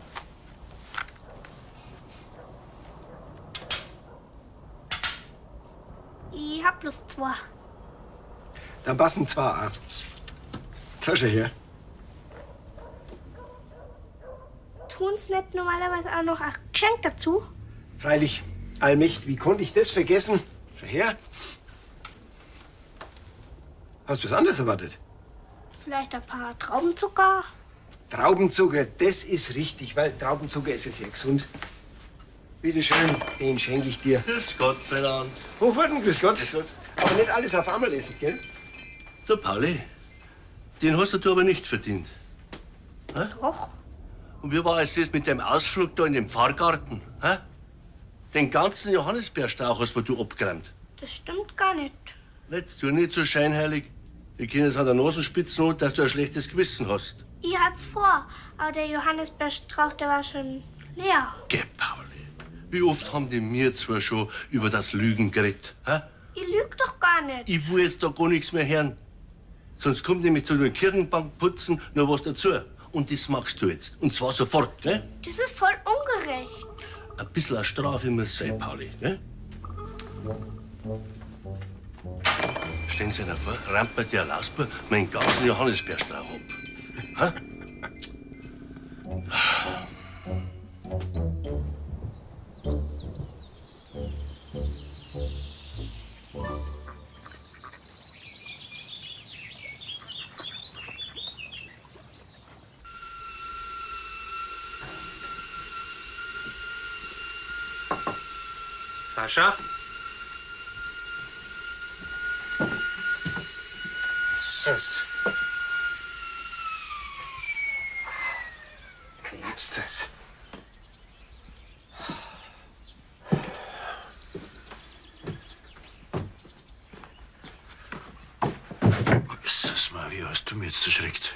Ich hab bloß zwei. Dann passen zwei auch. Da schau her. Tun's nicht normalerweise auch noch ein Geschenk dazu? Freilich, Allmächt, wie konnte ich das vergessen? Schau her. Hast du was anderes erwartet? Vielleicht ein paar Traubenzucker? Traubenzucker, das ist richtig, weil Traubenzucker ist ja sehr gesund. Bitte schön, den schenke ich dir. Grüß Gott, Bernhard. Hochwürden, grüß Gott. Aber nicht alles auf einmal essen, gell? Der Pauli, den hast du aber nicht verdient. Hä? Doch. Und wie war es das mit dem Ausflug da in den Pfarrgarten? Hä? Den ganzen Johannisbeerstrauch hast du abgeräumt. Das stimmt gar nicht. Jetzt tu nicht so scheinheilig. Wir können es an der Nasenspitze noch, dass du ein schlechtes Gewissen hast. Ich hat's vor, aber der Johannisbeerstrauch, der war schon leer. Geh, Pauli. Wie oft haben die mir zwar schon über das Lügen geredet? Hä? Ich lüg doch gar nicht. Ich will jetzt da gar nichts mehr hören. Sonst kommt nämlich zu den Kirchenbankputzen noch was dazu. Und das machst du jetzt. Und zwar sofort, gell? Das ist voll ungerecht. Ein bisschen eine Strafe muss sein, Pauli, gell? Stellen Sie sich vor, rammt mir der Lausbub meinen ganzen Johannisbeerstrauch ab. Ha? Sascha? Jesus. Klebst es? Jesus Maria, hast du mich jetzt erschreckt?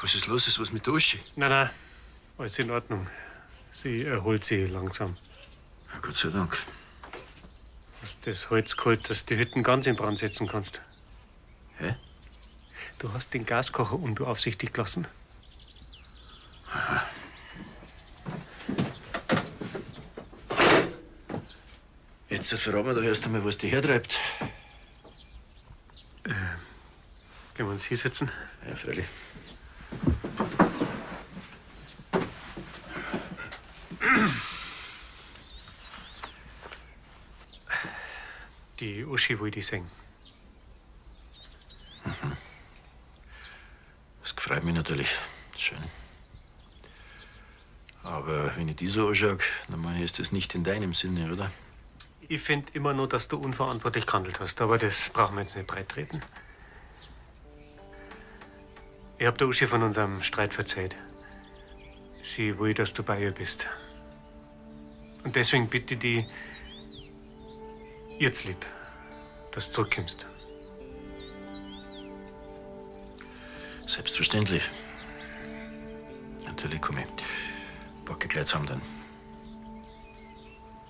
Was ist los? Ist was mit der Uschi? Nein, nein, alles in Ordnung. Sie erholt sich langsam. Ja, Gott sei Dank. Hast das Holz geholt, dass du die Hütten ganz in Brand setzen kannst? Hä? Du hast den Gaskocher unbeaufsichtigt gelassen. Jetzt verrat mir doch erst einmal, was dich hertreibt. Können wir uns hinsetzen? Ja, freilich. Die Uschi will dich sehen. Das freut mich natürlich. Schön. Aber wenn ich die so anschaue, dann meine ich, ist das nicht in deinem Sinne, oder? Ich finde immer nur, dass du unverantwortlich gehandelt hast, aber das brauchen wir jetzt nicht breit treten. Ich hab der Uschi von unserem Streit verzeiht. Sie will, dass du bei ihr bist. Und deswegen bitte ich dich, jetzt lieb, dass du zurückkommst. Selbstverständlich. Natürlich komme ich. Packe gleich zusammen dann.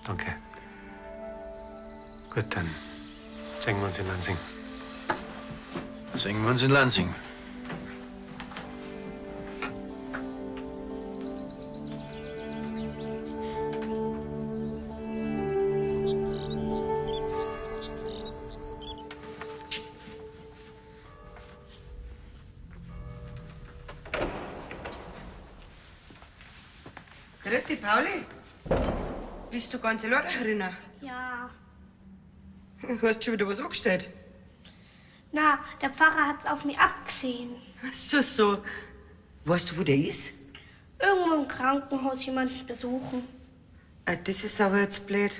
Danke. Gut, dann sehen wir uns in Lansing. Sehen wir uns in Lansing. Grüß dich, Pauli. Bist du ganz allein drinnen? Ja. Hast schon wieder was angestellt? Na, der Pfarrer hat's auf mich abgesehen. So, so. Weißt du, wo der ist? Irgendwo im Krankenhaus jemanden besuchen. Das ist aber jetzt blöd.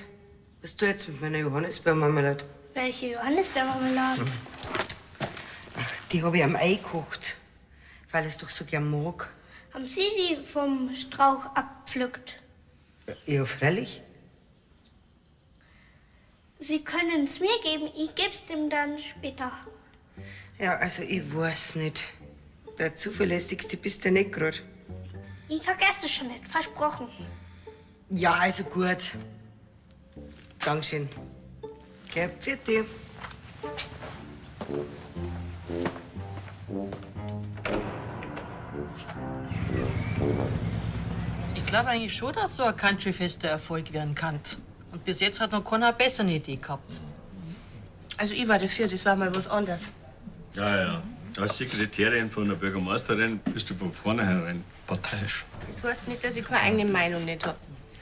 Was du jetzt mit meiner Johannisbeermarmelade? Welche Johannisbeermarmelade? Die habe ich am Ei gekocht, weil ich es doch so gern mag. Haben Sie die vom Strauch abpflückt? Ja, freilich. Sie können's mir geben, ich geb's dem dann später. Ja, also ich weiß nicht. Der zuverlässigste bist du nicht grad. Ich vergesse es schon nicht, versprochen. Ja, also gut. Dankeschön. Gell, pfiat dich. Ich glaube eigentlich schon, dass so ein Countryfest der Erfolg werden kann. Und bis jetzt hat noch keiner eine bessere Idee gehabt. Also ich war dafür, das war mal was anderes. Ja, ja. Als Sekretärin von der Bürgermeisterin bist du von vornherein parteiisch. Das heißt nicht, dass ich keine eigene Meinung nicht hab.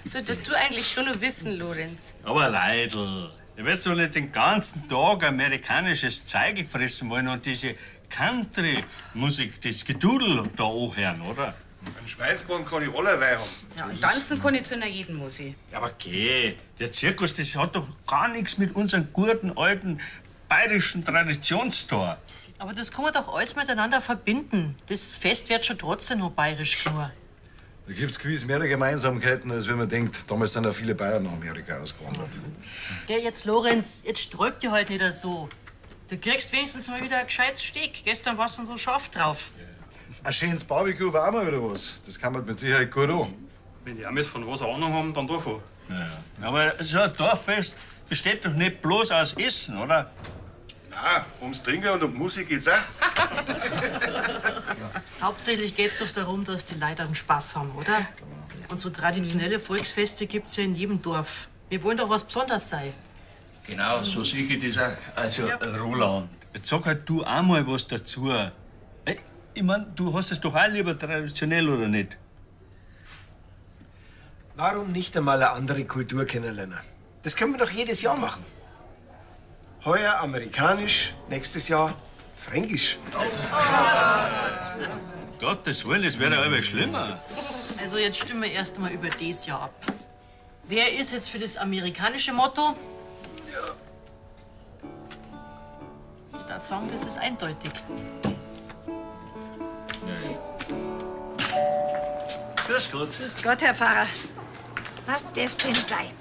Solltest du eigentlich schon noch wissen, Lorenz. Aber Leidl, ihr werdet doch nicht den ganzen Tag amerikanisches Zeigel fressen wollen und diese Country-Musik, das Gedudel da anhören, oder? Einen Schweinsbraten kann ich allerlei haben. Ja, und tanzen kann ich zu einer jeden Musik. Aber geh, der Zirkus, das hat doch gar nichts mit unserem guten, alten bayerischen Traditionstor. Aber das kann man doch alles miteinander verbinden. Das Fest wird schon trotzdem noch bayerisch genug. Da gibt's gewiss mehrere Gemeinsamkeiten, als wenn man denkt. Damals sind ja viele Bayern nach Amerika ausgewandert. Gell, jetzt, Lorenz, jetzt sträubt dir halt nicht so. Du kriegst wenigstens mal wieder ein gescheites Steak. Gestern warst du so scharf drauf. Ein schönes Barbecue war auch mal wieder was. Das kann man mit Sicherheit gut an. Wenn die Amis von was eine Ahnung haben, dann davon. Ja. Aber so ein Dorffest besteht doch nicht bloß aus Essen, oder? Nein, ums Trinken und um Musik geht's auch. Hauptsächlich geht's doch darum, dass die Leute einen Spaß haben, oder? Und so traditionelle Volksfeste gibt's ja in jedem Dorf. Wir wollen doch was Besonderes sein. Genau, so sehe ich das auch. Also, Roland, jetzt sag halt du auch mal was dazu. Ich mein, du hast es doch auch lieber traditionell, oder nicht? Warum nicht einmal eine andere Kultur kennenlernen? Das können wir doch jedes Jahr machen. Heuer amerikanisch, nächstes Jahr fränkisch. Gottes Willen, es wäre ja allweil schlimmer. Also jetzt stimmen wir erst einmal über das Jahr ab. Wer ist jetzt für das amerikanische Motto? Ja. Ich würde sagen, das ist eindeutig. Grüß Gott. Grüß Gott, Herr Pfarrer. Was darf's denn sein?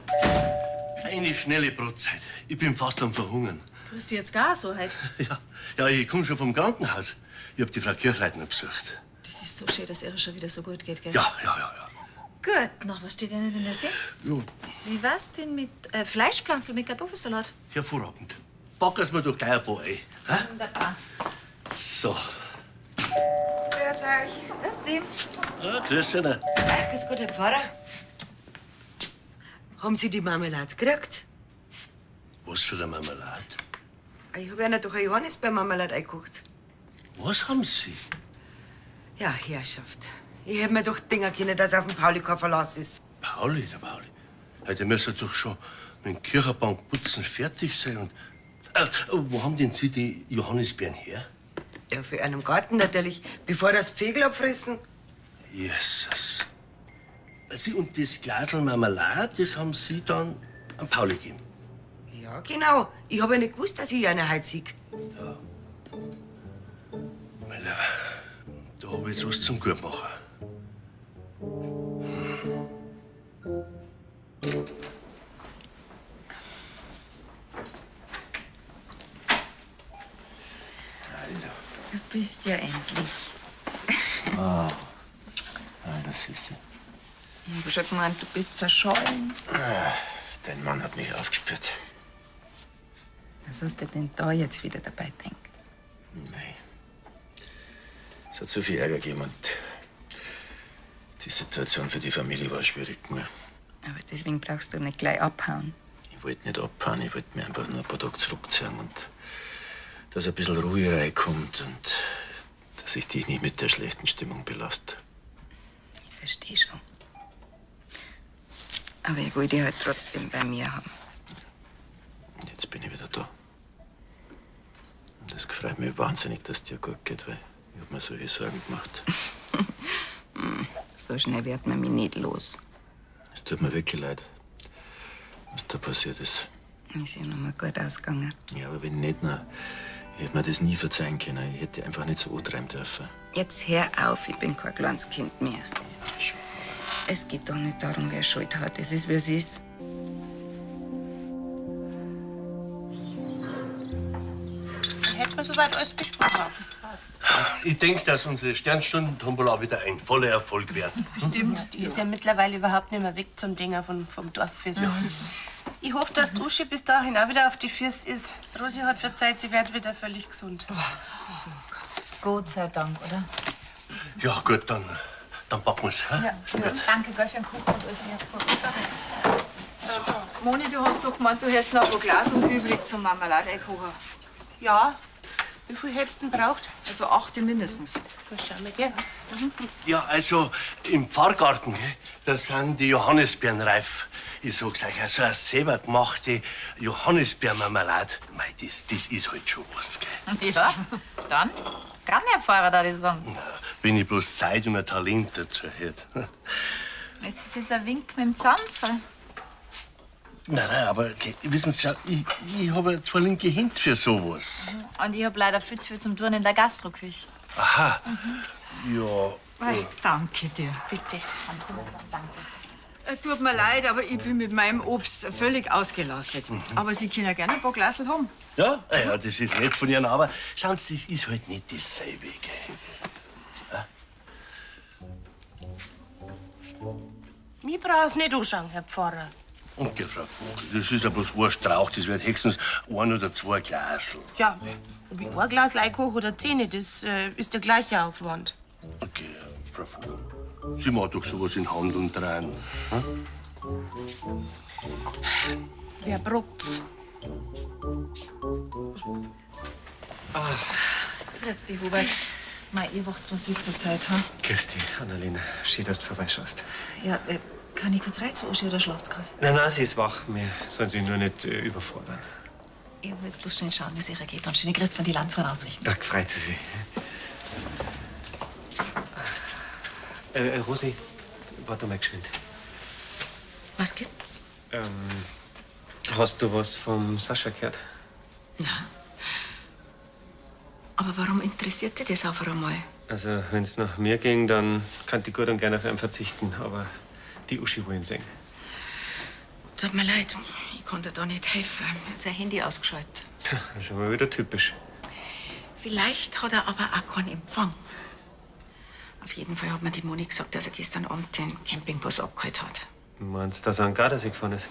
Eine schnelle Brotzeit. Ich bin fast am Verhungern. Grüß Sie jetzt gar so halt. Ja, ich komm schon vom Krankenhaus. Ich hab die Frau Kirchleitner besucht. Das ist so schön, dass ihr schon wieder so gut geht, gell? Ja, ja, ja. Gut, noch was steht denn in der See? Ja, Wie war's denn mit Fleischpflanze und mit Kartoffelsalat? hervorragend. Packen Sie mir doch gleich ein paar ein. Hä? Wunderbar. So. Grüß euch. Grüß dich. Ja, grüß dich. Ach, grüß Gott, Herr Pfarrer. Haben Sie die Marmelade gekriegt? Was für eine Marmelade? Ich habe Ihnen doch eine Johannisbeermarmelade eingekocht. Was haben Sie? Ja, Herrschaft. Ich hätte mir doch denken können, dass auf dem Pauli kein Verlass ist. Pauli, der Pauli. Ja, der müsste doch schon mit dem Kirchenbank putzen fertig sein. Und, wo haben denn Sie die Johannisbeeren her? Ja, für einen Garten natürlich, bevor das Pfegel abfressen. Jesus. Sie und das Glasl Marmelade, das haben Sie dann an Pauli gegeben. Ja, genau. Ich habe ja nicht gewusst, dass ich einer heute sehe. Mein Lieber, da hab ich jetzt was zum Gutmachen. Du bist ja endlich. Ah, das ist sie. Ich hab schon gemeint, du bist verschollen. Ah, Dein Mann hat mich aufgespürt. Was hast du denn da jetzt wieder dabei gedacht? Nein. Es hat zu viel Ärger gegeben und die Situation für die Familie war schwierig genug. Aber deswegen brauchst du nicht gleich abhauen. Ich wollte nicht abhauen, ich wollte mich einfach nur ein paar Tage zurückziehen und dass ein bisschen Ruhe reinkommt und dass ich dich nicht mit der schlechten Stimmung belaste. Ich verstehe schon. Aber ich wollte dich halt trotzdem bei mir haben. Und jetzt bin ich wieder da. Und es freut mich wahnsinnig, dass dir gut geht, weil ich hab mir solche Sorgen gemacht. So schnell wird man mich nicht los. Es tut mir wirklich leid, was da passiert ist. Ist ja noch mal gut ausgegangen. Ja, aber wenn nicht, na, ich hätte mir das nie verzeihen können. Ich hätte einfach nicht so antreiben dürfen. Jetzt hör auf, ich bin kein kleines Kind mehr. Es geht doch nicht darum, wer Schuld hat. Es ist, wie es ist. Dann hätten wir soweit alles besprochen. Ich denke, dass unsere Sternstunden-Tombola wieder ein voller Erfolg wird. Bestimmt. Die ist ja mittlerweile überhaupt nicht mehr weg zum Dinger vom Dorffest. Ich hoffe, dass die Uschi bis dahin auch wieder auf die Füße ist. Die Rosi hat verzeiht, sie wird wieder völlig gesund. Gott sei Dank, oder? Ja, gut, dann packen wir's. hä? Ja. Danke, gell, für den Kuchen und alles. Ja, Moni, du hast doch gemeint, du hättest noch ein paar Glaseln übrig zum Marmelade einkochen. Ja. Wie viel hättest du denn braucht? Also 8 mindestens. Das schauen wir, gell? Ja, also im Pfarrgarten, gell, da sind die Johannisbeeren reif. Ich sag's euch, also eine selber gemachte Johannisbeermarmelade, mei, das ist halt schon was, gell. Ja, dann kann der Pfarrer da das sagen. Wenn ich bloß Zeit und ein Talent dazu hätte. Ist das jetzt ein Wink mit dem Zaunfall? Nein, nein, aber gell, wissen Sie, ich habe ja zwei linke Hände für sowas. Und ich hab leider viel zu viel zum Tun in der Gastroküche. Aha, ja. Mei, danke dir. Bitte. Tut mir leid, aber ich bin mit meinem Obst völlig ausgelastet. Aber Sie können ja gerne ein paar Glasel haben. Ja, ah ja, das ist nett von Ihnen, aber schauen Sie, das ist halt nicht dasselbe, gell. Mich brauchst nicht anschauen, Herr Pfarrer. Danke, Frau Vogel, das ist ja bloß ein Strauch, das wird höchstens ein oder zwei Glasel. Ja, ob ich ein Glas einkoche oder 10, das ist der gleiche Aufwand. Okay, Frau Vogel, Sie machen doch sowas in Hand und dran. Hm? Wer brockt's? Grüß dich, Hubert. Mei, ihr wacht noch zur Zeit, ha? Grüß dich, Annalena. Schön, dass du vorbeischaust. Ja, kann ich kurz rein zu Uschi oder schlaft's grad? Nein, nein, sie ist wach. Wir sollen sie nur nicht überfordern. Ich wollte bloß schnell schauen, wie es ihr geht und schöne Grüße von die Landfrauen ausrichten. Da freut sie sich. Rosi, warte mal geschwind. Was gibt's? Hast du was vom Sascha gehört? Aber warum interessiert dich das auf einmal? Also, wenn es nach mir ging, dann kann ich gut und gerne auf ihn verzichten. Aber die Uschi will ihn sehen. Tut mir leid, ich konnte da nicht helfen. Er hat sein Handy ausgeschaltet. Das ist aber wieder typisch. Vielleicht hat er aber auch keinen Empfang. Auf jeden Fall hat mir die Moni gesagt, dass er gestern Abend den Campingbus abgeholt hat. Meinst du, dass er an Gardasee gefahren ist?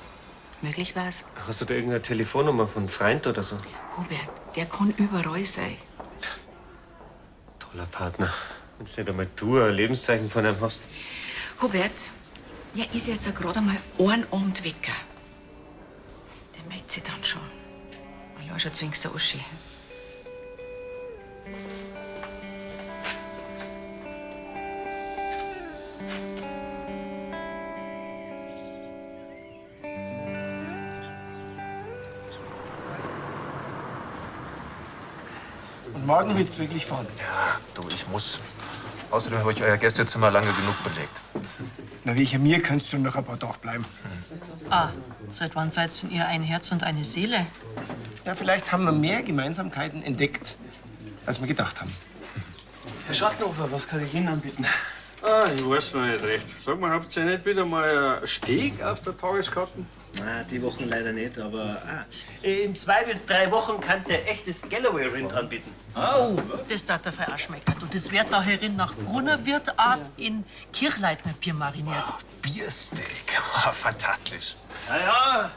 Möglich war's. Hast du da irgendeine Telefonnummer von Freund oder so? Hubert, der kann überall sein. Toller Partner. Wenn nicht einmal du ein Lebenszeichen von ihm hast. Hubert, ja, ist jetzt ja gerade einmal einen Abend weg. Der meldet sich dann schon. Allein schon zwingst der Uschi. Und morgen willst du wirklich fahren? Ja, du, ich muss. Außerdem habe ich euer Gästezimmer lange genug belegt. Na, wegen mir könntest du noch ein paar Tage bleiben. Ah, seit wann seid denn ihr ein Herz und eine Seele? Ja, vielleicht haben wir mehr Gemeinsamkeiten entdeckt, als wir gedacht haben. Herr Schattenhofer, was kann ich Ihnen anbieten? Ah, ich weiß noch nicht recht. Sag mal, habt ihr nicht wieder mal ein Steak auf der Tageskarte? Na, die Wochen leider nicht, aber in 2 bis 3 Wochen kann der echtes Galloway-Rind anbieten. Oh, das darf der Fall auch schmecken. Und das wird da herin nach Brunnerwirtart in Kirchleitner Bier mariniert. Biersteak. Fantastisch. Ja, ja,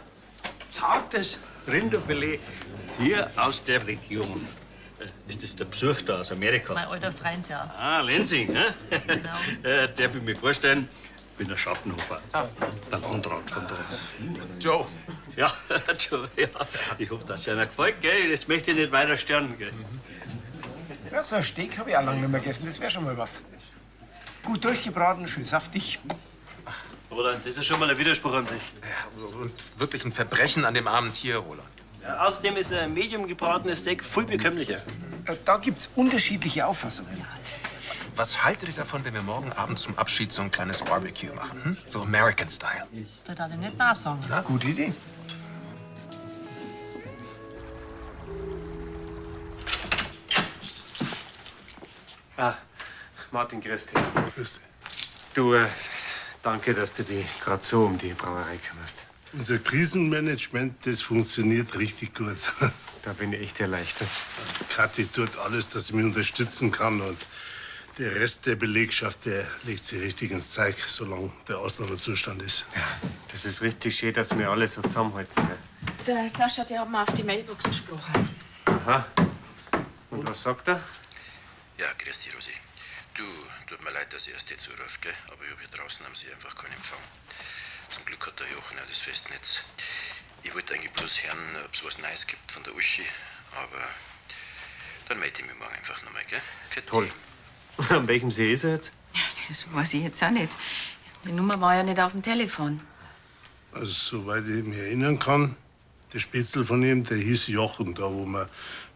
zartes Rinderfilet hier aus der Region. Ist das der Besuch da aus Amerika? Mein alter Freund, ja. Ah, Lensing, ne? Genau. Darf ich mich vorstellen? Ich bin der Schattenhofer, der Landrat von da. Joe. Ja, Joe, ja. Ich hoffe, dass es einer gefällt, gell? Jetzt möchte ich nicht weiter stören, gell? Ja, so ein Steak habe ich auch lange nicht mehr gegessen. Das wäre schon mal was. Gut durchgebraten, schön saftig. Roland, das ist schon mal ein Widerspruch an sich. Ja, und wirklich ein Verbrechen an dem armen Tier, Roland. Ja, außerdem ist ein medium gebratenes Steak viel bekömmlicher. Da gibt's unterschiedliche Auffassungen. Was haltet ihr davon, wenn wir morgen Abend zum Abschied so ein kleines Barbecue machen? Hm? So American Style. Da darf ich nicht nachsagen. Gute Idee. Ah, Martin, grüß dich. Grüß dich. Du, danke, dass du dich gerade so um die Brauerei kümmerst. Unser Krisenmanagement, das funktioniert richtig gut. Da bin ich echt erleichtert. Kathi tut alles, dass sie mich unterstützen kann. Und der Rest der Belegschaft, der legt sich richtig ins Zeug, solange der Ausnahmezustand ist. Ja, das ist richtig schön, dass wir alle so zusammenhalten. Gell? Der Sascha, der hat mir auf die Mailbox gesprochen. Aha. Und was sagt er? Ja, grüß dich, Rosi. Du, tut mir leid, dass ich erst jetzt anrufe, gell? Aber ich hab hier draußen am See einfach keinen Empfang. Zum Glück hat der Jochen auch das Festnetz. Ich wollte eigentlich bloß hören, ob's was Neues gibt von der Uschi, aber dann melde ich mich morgen einfach nochmal, gell? Pfiat Toll. Und an welchem See ist er jetzt? Das weiß ich jetzt auch nicht. Die Nummer war ja nicht auf dem Telefon. Also, soweit ich mich erinnern kann, der Spitzel von ihm, der hieß Jochen, da wo wir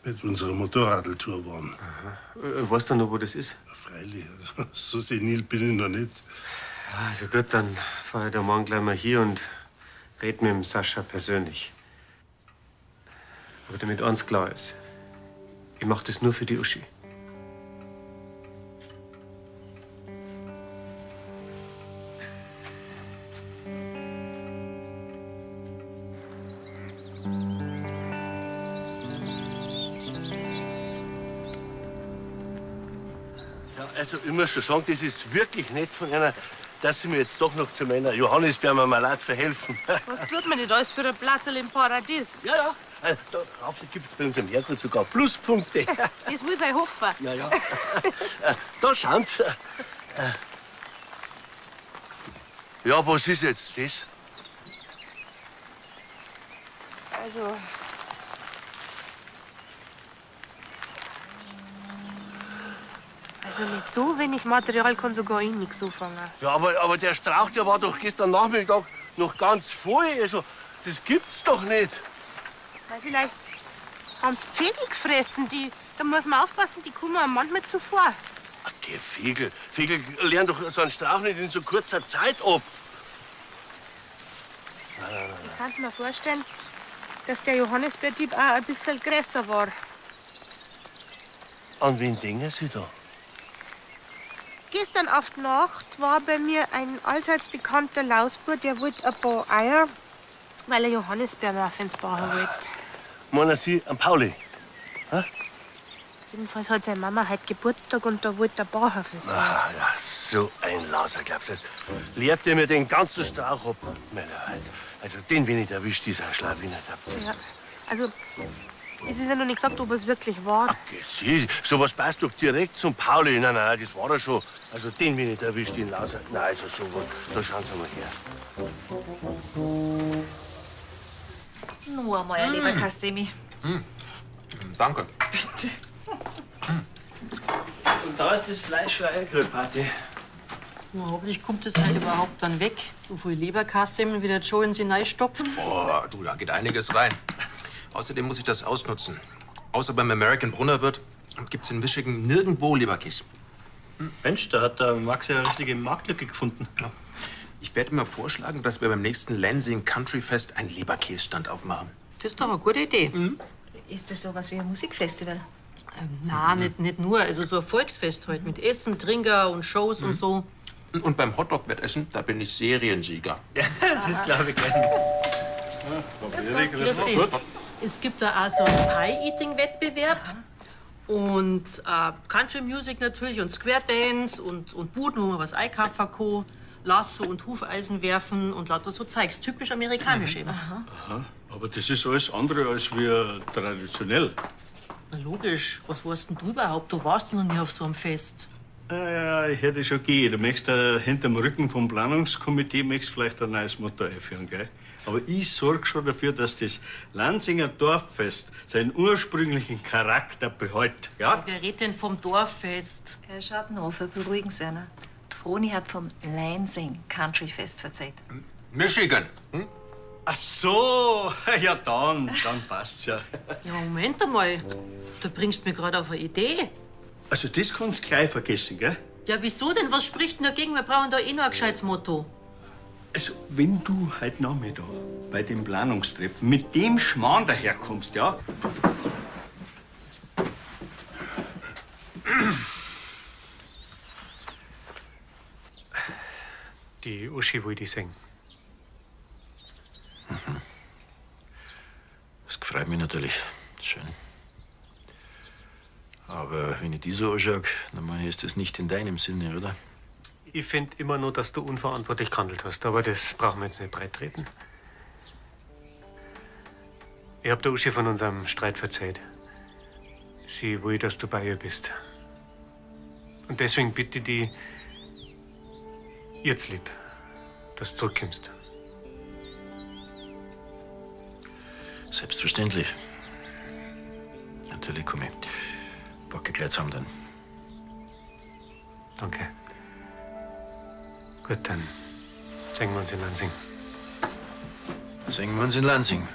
mit unserer Motorradtour waren. Weißt du noch, wo das ist? Freilich, also, so senil bin ich noch nicht. Also gut, dann fahr ich da morgen gleich mal hier und red mit dem Sascha persönlich. Aber damit eins klar ist, ich mach das nur für die Uschi. Ja, also ich muss schon sagen, das ist wirklich nett von einer, dass Sie mir jetzt doch noch zu meiner Johannisbeermarmelade verhelfen. Was tut man nicht alles für ein Platzerl im Paradies? Ja, ja. Darauf gibt es bei unserem Herrgott sogar Pluspunkte. Das will ich hoffen. Ja, ja. Da schauen Sie. Ja, was ist jetzt das? Also, Also mit so wenig Material kann sogar ich nichts anfangen. Ja, aber der Strauch, der war doch gestern Nachmittag noch ganz voll. Also, das gibt's doch nicht. Weil vielleicht haben's Vögel gefressen. Die, da muss man aufpassen, die kommen einem manchmal zuvor. Geh, Vögel. Vögel lernen doch so einen Strauch nicht in so kurzer Zeit ab. Nein, nein, nein. Ich kann mir vorstellen, dass der Johannisbeerdieb auch ein bisschen größer war. An wen denken Sie da? Gestern auf die Nacht war bei mir ein allseits bekannter Lausbub, der wollte ein paar Eier, weil er Johannisbeermuffins bauen wollte. Meinen Sie an Pauli? Jedenfalls hat seine Mama heute Geburtstag und da wollte er bauen für sie. Ah, ja, so ein Lauser, glaubst du das? Lehrt der mir den ganzen Strauch ab? Meine Leute, also den bin ich erwischt, dieser Schlawiner. Ja. Also, es ist ja noch nicht gesagt, ob es wirklich war. Sie, sowas passt doch direkt zum Pauli. Nein, nein, das war er schon. Also den bin ich erwischt, den Lauser. Nein, also sowas, da schauen Sie mal her. Nur einmal ein Leberkassemi. Danke. Und da ist das Fleisch für eine Grillparty. Na, hoffentlich kommt das halt überhaupt dann weg. So viel Leberkassemmeln, wie der Joe in sie reinstopft. Boah, du, da geht einiges rein. Außerdem muss ich das ausnutzen. Außer beim American Brunnerwirt gibt's in Michigan nirgendwo Leberkäse. Mensch, da hat der Max ja eine richtige Marktlücke gefunden. Ja. Ich werde mir vorschlagen, dass wir beim nächsten Lansing Country Fest einen Leberkäsestand aufmachen. Das ist doch eine gute Idee. Ist das sowas wie ein Musikfestival? Na, nicht nur. Also so ein Volksfest halt mit Essen, Trinker und Shows und so. Und beim Hotdog-Wettessen, da bin ich Seriensieger. Ja, das ist, glaube ich, gern. Grüß dich. Es gibt da auch so einen Pie-Eating-Wettbewerb. Und Country Music natürlich und Square Dance und Buden, wo man was einkaufen kann. Lasso und Hufeisen werfen und lauter so Zeugs. Typisch amerikanisch eben. Aha. Aber das ist alles andere als wir traditionell. Na logisch. Was warst denn du überhaupt? Du warst ja noch nie auf so einem Fest. Ja, ja, ich hätte schon gehen. Du möchtest hinterm Rücken vom Planungskomitee möchtest vielleicht ein neues Motto einführen, gell? Aber ich sorge schon dafür, dass das Lansinger Dorffest seinen ursprünglichen Charakter behält. Ja? Wer redet denn vom Dorffest? Herr Schattenhofer, beruhigen Sie einer. Die Froni hat vom Lansing Country Fest verzeiht. Michigan. Hm? Ach so, ja dann passt's ja. Ja, Moment einmal. Du bringst mir gerade auf eine Idee. Also das kannst du gleich vergessen, gell? Ja, wieso denn? Was spricht denn dagegen? Wir brauchen da eh noch ein gescheites Motto. Also, wenn du heute Nachmittag bei dem Planungstreffen mit dem Schmarrn daherkommst, ja? Die Uschi will die singen. Das freut mich natürlich. Schön. Aber wenn ich die so anschaue, dann meine ich, ist das nicht in deinem Sinne, oder? Ich finde immer nur, dass du unverantwortlich gehandelt hast, aber das brauchen wir jetzt nicht breit treten. Ich hab der Uschi von unserem Streit verzeiht. Sie will, dass du bei ihr bist. Und deswegen bitte ich die jetzt lieb, dass du zurückkommst. Selbstverständlich. Natürlich komme ich. Packe gleich zusammen dann. Danke. Gut, dann sehen wir uns in Lansing. Sehen wir uns in Lansing.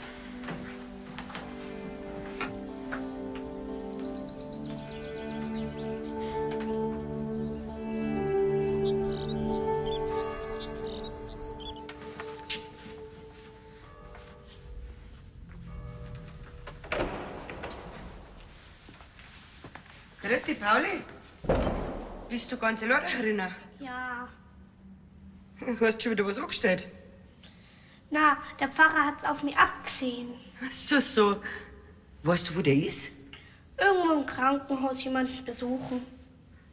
Grüß dich, Pauli. Bist du ganz allein drinnen? Ja. Hast schon wieder was angestellt? Na, der Pfarrer hat's auf mich abgesehen. So, so. Weißt du, wo der ist? Irgendwo im Krankenhaus jemanden besuchen.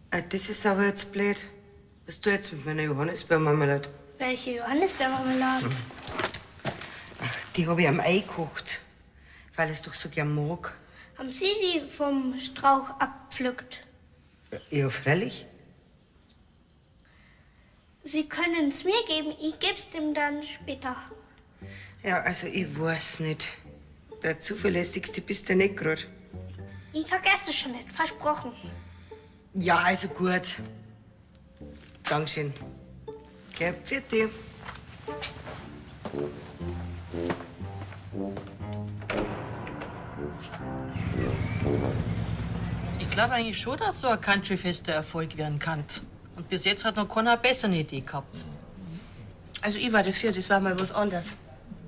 Ah, das ist aber jetzt blöd. Was du jetzt mit meiner Johannisbeermarmelade? Welche Johannisbeermarmelade? Die habe ich am Ei gekocht, weil ich es doch so gern mag. Haben Sie die vom Strauch abpflückt? Ja, freilich. Sie können's mir geben, ich geb's dem dann später. Ja, also ich weiß nicht. Der zuverlässigste bist du nicht grad. Ich vergesse es schon nicht, versprochen. Ja, also gut. Dankeschön. Okay, pfiat dich. Ich glaube eigentlich schon, dass so ein Countryfest der Erfolg werden kann. Und bis jetzt hat noch keiner eine bessere Idee gehabt. Also ich war dafür, das war mal was anderes.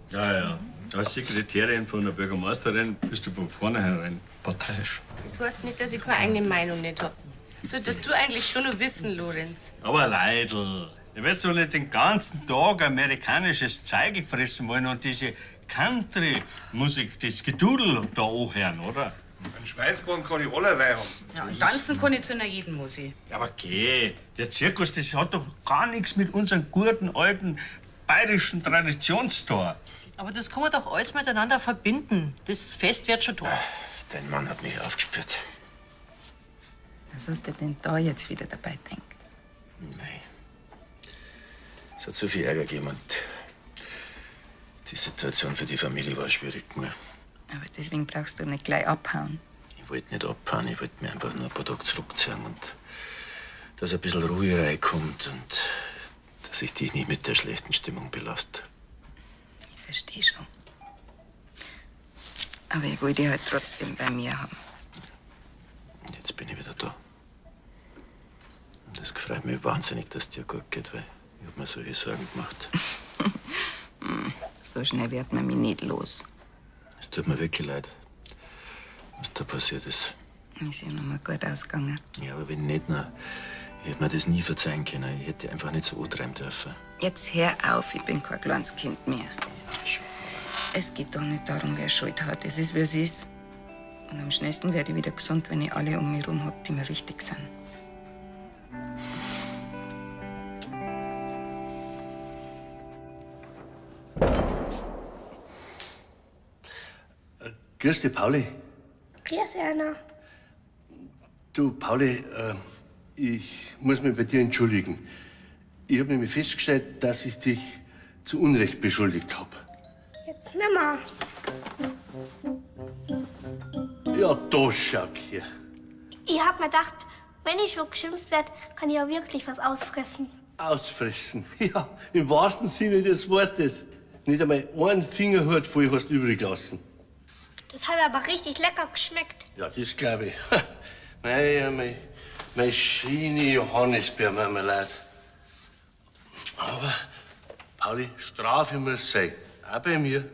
Ja, ja. Als Sekretärin von der Bürgermeisterin bist du von vornherein parteiisch. Das heißt nicht, dass ich keine eigene Meinung nicht hab. Solltest du eigentlich schon noch wissen, Lorenz. Aber Leidl, ihr werdet doch nicht den ganzen Tag amerikanisches Zeigel fressen wollen und diese Country-Musik, das Gedudel da anhören, oder? Ein Schweinsbraten kann ich allerlei haben. Ja, und tanzen kann ich zu einer jeden Musik. Aber geh, der Zirkus, das hat doch gar nichts mit unserem guten, alten bayerischen Traditionstor. Aber das kann man doch alles miteinander verbinden. Das Fest wird schon da. Dein Mann hat mich aufgespürt. Was hast du denn da jetzt wieder dabei gedacht? Nein. Es hat so viel Ärger gegeben und die Situation für die Familie war schwierig genug. Aber deswegen brauchst du nicht gleich abhauen. Ich wollte nicht abhauen, ich wollte mir einfach nur ein paar Tage zurückziehen und dass ein bisschen Ruhe reinkommt und dass ich dich nicht mit der schlechten Stimmung belaste. Ich verstehe schon. Aber ich wollte dich halt trotzdem bei mir haben. Und jetzt bin ich wieder da. Und es freut mich wahnsinnig, dass dir gut geht, weil ich hab mir solche Sorgen gemacht. So schnell wird man mich nicht los. Es tut mir wirklich leid, was da passiert ist. Ist ja noch mal gut ausgegangen. Ja, aber wenn nicht, na, ich hätte mir das nie verzeihen können. Ich hätte einfach nicht so antreiben dürfen. Jetzt hör auf, ich bin kein kleines Kind mehr. Es geht doch nicht darum, wer Schuld hat. Es ist, wie es ist. Und am schnellsten werde ich wieder gesund, wenn ich alle um mich herum hab, die mir wichtig sind. Grüß dich, Pauli. Grüß, Erna. Du, Pauli, ich muss mich bei dir entschuldigen. Ich habe nämlich festgestellt, dass ich dich zu Unrecht beschuldigt habe. Jetzt nimmer. Ja, da schau her. Ich hab mir gedacht, wenn ich schon geschimpft werd, kann ich ja wirklich was ausfressen. Ausfressen. Ja, im wahrsten Sinne des Wortes. Nicht einmal einen Fingerhut voll hast du übrig gelassen. Das hat aber richtig lecker geschmeckt. Ja, das glaube ich. Mei, ja, mei, mei schöne Johannisbeermarmelade. Aber, Pauli, Strafe muss sein. Auch bei mir.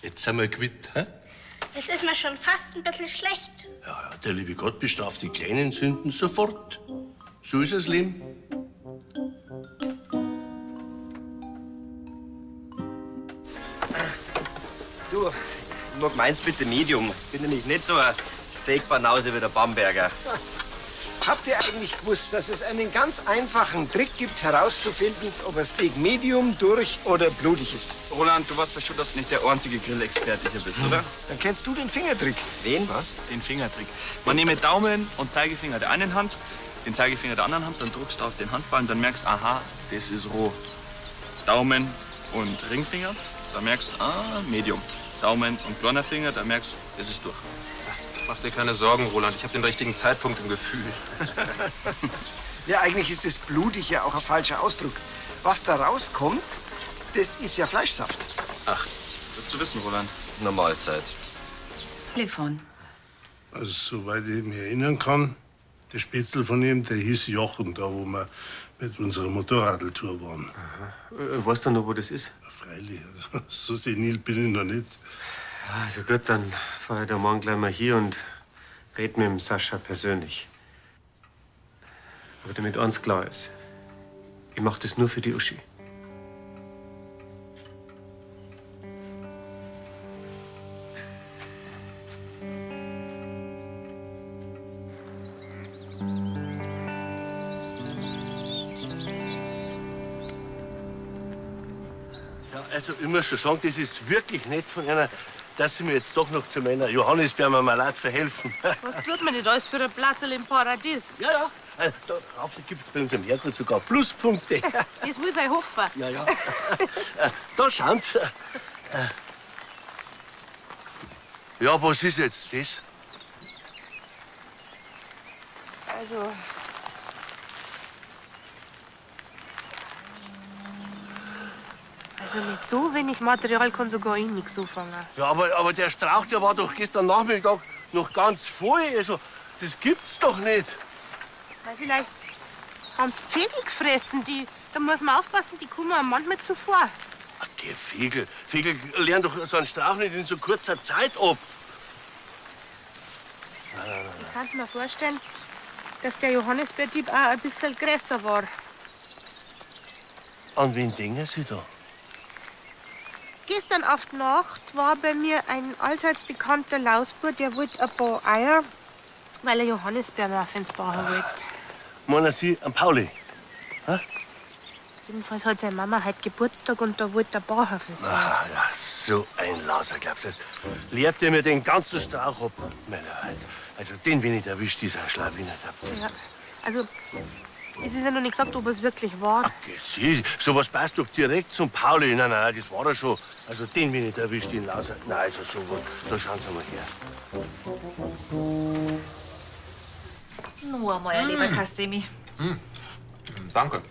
Jetzt sind wir quitt, hä? Jetzt ist mir schon fast ein bisschen schlecht. Ja, der liebe Gott bestraft die kleinen Sünden sofort. So ist das Leben. Du, ich mag meins bitte Medium. Ich bin nämlich nicht so ein Steak-Banause wie der Bamberger. Habt ihr eigentlich gewusst, dass es einen ganz einfachen Trick gibt, herauszufinden, ob ein Steak medium, durch oder blutig ist? Roland, du weißt doch schon, dass du nicht der einzige Grillexperte hier bist, oder? Dann kennst du den Fingertrick. Wen? Was? Den Fingertrick. Man nehme Daumen und Zeigefinger der einen Hand, den Zeigefinger der anderen Hand, dann drückst du auf den Handballen, dann merkst aha, das ist roh. Daumen und Ringfinger, dann merkst du, ah, Medium. Daumen und kleiner Finger, dann merkst du, das ist durch. Mach dir keine Sorgen, Roland. Ich habe den richtigen Zeitpunkt im Gefühl. Ja, eigentlich ist das blutig ja auch ein falscher Ausdruck. Was da rauskommt, das ist ja Fleischsaft. Ach, willst du wissen, Roland? Normalzeit. Telefon. Also, soweit ich mich erinnern kann, der Spitzel von ihm, der hieß Jochen, da wo wir mit unserer Motorradtour waren. Weißt du noch, wo das ist? Freilich, also, so senil bin ich noch nicht. Also gut, dann fahr ich da morgen gleich mal hier und red mit dem Sascha persönlich. Aber damit eins klar ist, ich mach das nur für die Uschi. Ja, also ich muss schon sagen, das ist wirklich nett von einer, dass Sie mir jetzt doch noch zu meiner Johannisbeermarmelade verhelfen. Was tut man nicht alles für ein Platzl im Paradies? Ja, ja. Darauf gibt es bei unserem Herrgott sogar Pluspunkte. Das will ich hoffen. Ja, ja. Da schauen Sie. Ja, was ist jetzt das? Also. Also mit so wenig Material kann sogar ich nichts anfangen. Ja, aber der Strauch, der war doch gestern Nachmittag noch ganz voll. Also, das gibt's doch nicht. Weil vielleicht haben's Vögel gefressen. Die, da muss man aufpassen, die kommen einem manchmal zuvor. Geh, Vögel. Vögel lernen doch so einen Strauch nicht in so kurzer Zeit ab. Nein, nein, nein. Ich kann mir vorstellen, dass der Johannisbeerdieb auch ein bisschen größer war. An wen denken Sie da? Gestern auf die Nacht war bei mir ein allseits bekannter Lausbub, der wollte ein paar Eier, weil er Johannisbeermuffins bauen wollte. Meinen Sie an Pauli? Jedenfalls hat seine Mama heute Geburtstag und da wollte er bauen für sie. Ah, ja, so ein Lauser, glaubst du das? Lehrt der mir den ganzen Strauch ab? Meine Leute, also den bin ich erwischt, dieser Schlawiner. Ja. Also, es ist ja noch nicht gesagt, ob es wirklich war. Sie, sowas passt doch direkt zum Pauli. Nein, nein, das war er schon. Also den bin ich erwischt, den Lauser. Nein, also sowas, da schauen Sie mal her. Nur einmal ein Leberkassemi. Danke.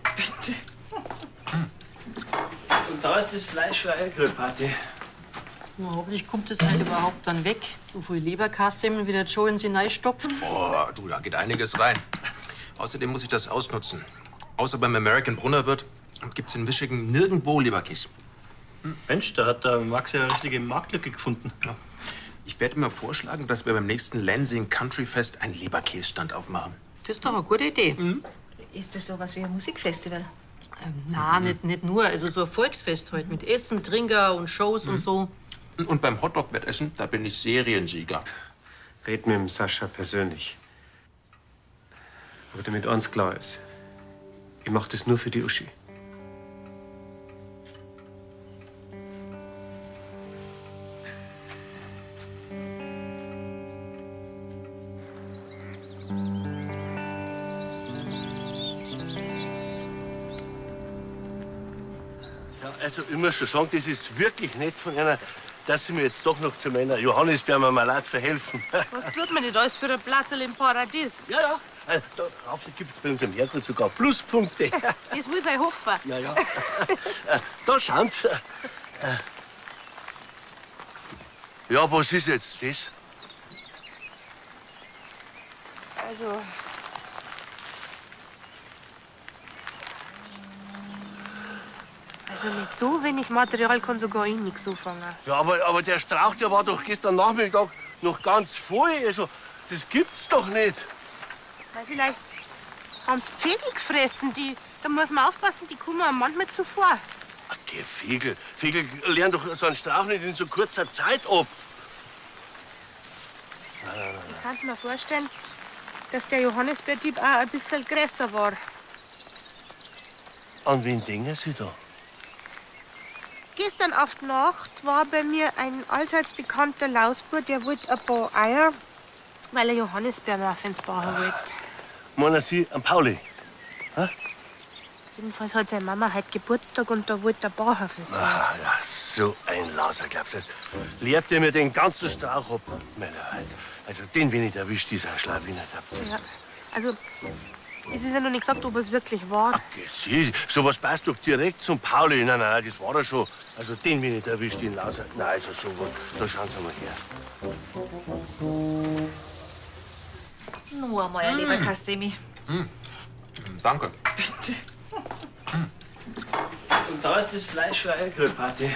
Und da ist das Fleisch für eine Grillparty. Na, hoffentlich kommt das halt überhaupt dann weg. So viel Leberkassemmeln, wie der Joe in sie reinstopft. Boah, du, da geht einiges rein. Außerdem muss ich das ausnutzen. Außer beim American Brunnerwirt gibt's in Michigan nirgendwo Leberkäse. Mensch, da hat der Max ja eine richtige Marktlücke gefunden. Ja. Ich werde mir vorschlagen, dass wir beim nächsten Lansing Country Fest einen Leberkäsestand aufmachen. Das ist doch eine gute Idee. Ist das sowas wie ein Musikfestival? Na, nicht nur. Also so ein Volksfest halt mit Essen, Trinker und Shows und so. Und beim Hotdog-Wettessen, da bin ich Seriensieger. Red mit dem Sascha persönlich. Aber damit eins klar ist, ich mach das nur für die Uschi. Ja, also ich muss schon sagen, das ist wirklich nett von einer, dass Sie mir jetzt doch noch zu meiner Johannisbeermarmelade verhelfen. Was tut man nicht alles für ein Platzl im Paradies? Ja, ja. Darauf gibt es bei unserem Herrgott sogar Pluspunkte. Das will ich hoffen. Ja, ja. Da schauen Sie. Ja, was ist jetzt das? Also. Also mit so wenig Material kann sogar ich nichts anfangen. Ja, aber der Strauch, der war doch gestern Nachmittag noch ganz voll. Also, das gibt's doch nicht. Weil vielleicht haben's Vögel gefressen. Die, da muss man aufpassen, die kommen einem manchmal zuvor. Geh, Vögel. Vögel lernen doch so einen Strauch nicht in so kurzer Zeit ab. Nein, nein, nein. Ich kann mir vorstellen, dass der Johannisbeerdieb auch ein bisschen größer war. An wen denken Sie da? Gestern auf die Nacht war bei mir ein allseits bekannter Lausbub, der wollte ein paar Eier, weil er Johannisbeermuffins bauen wollte. Meinen Sie an Pauli? Jedenfalls hat seine Mama heute Geburtstag und da wollte er bauen für sie. Ah, ja, so ein Lauser, glaubst du das? Lehrt der mir den ganzen Strauch ab? Meine Leute, also den bin ich erwischt, dieser Schlawiner. Ja. Also, es ist ja noch nicht gesagt, ob es wirklich war. Sie, sowas passt doch direkt zum Pauli. Nein, nein, das war er schon. Also den bin ich erwischt, den Lauser. Nein, also sowas, da schauen Sie mal her. Nur einmal ein Leberkassemi. Danke. Und da ist das Fleisch für eine Grillparty.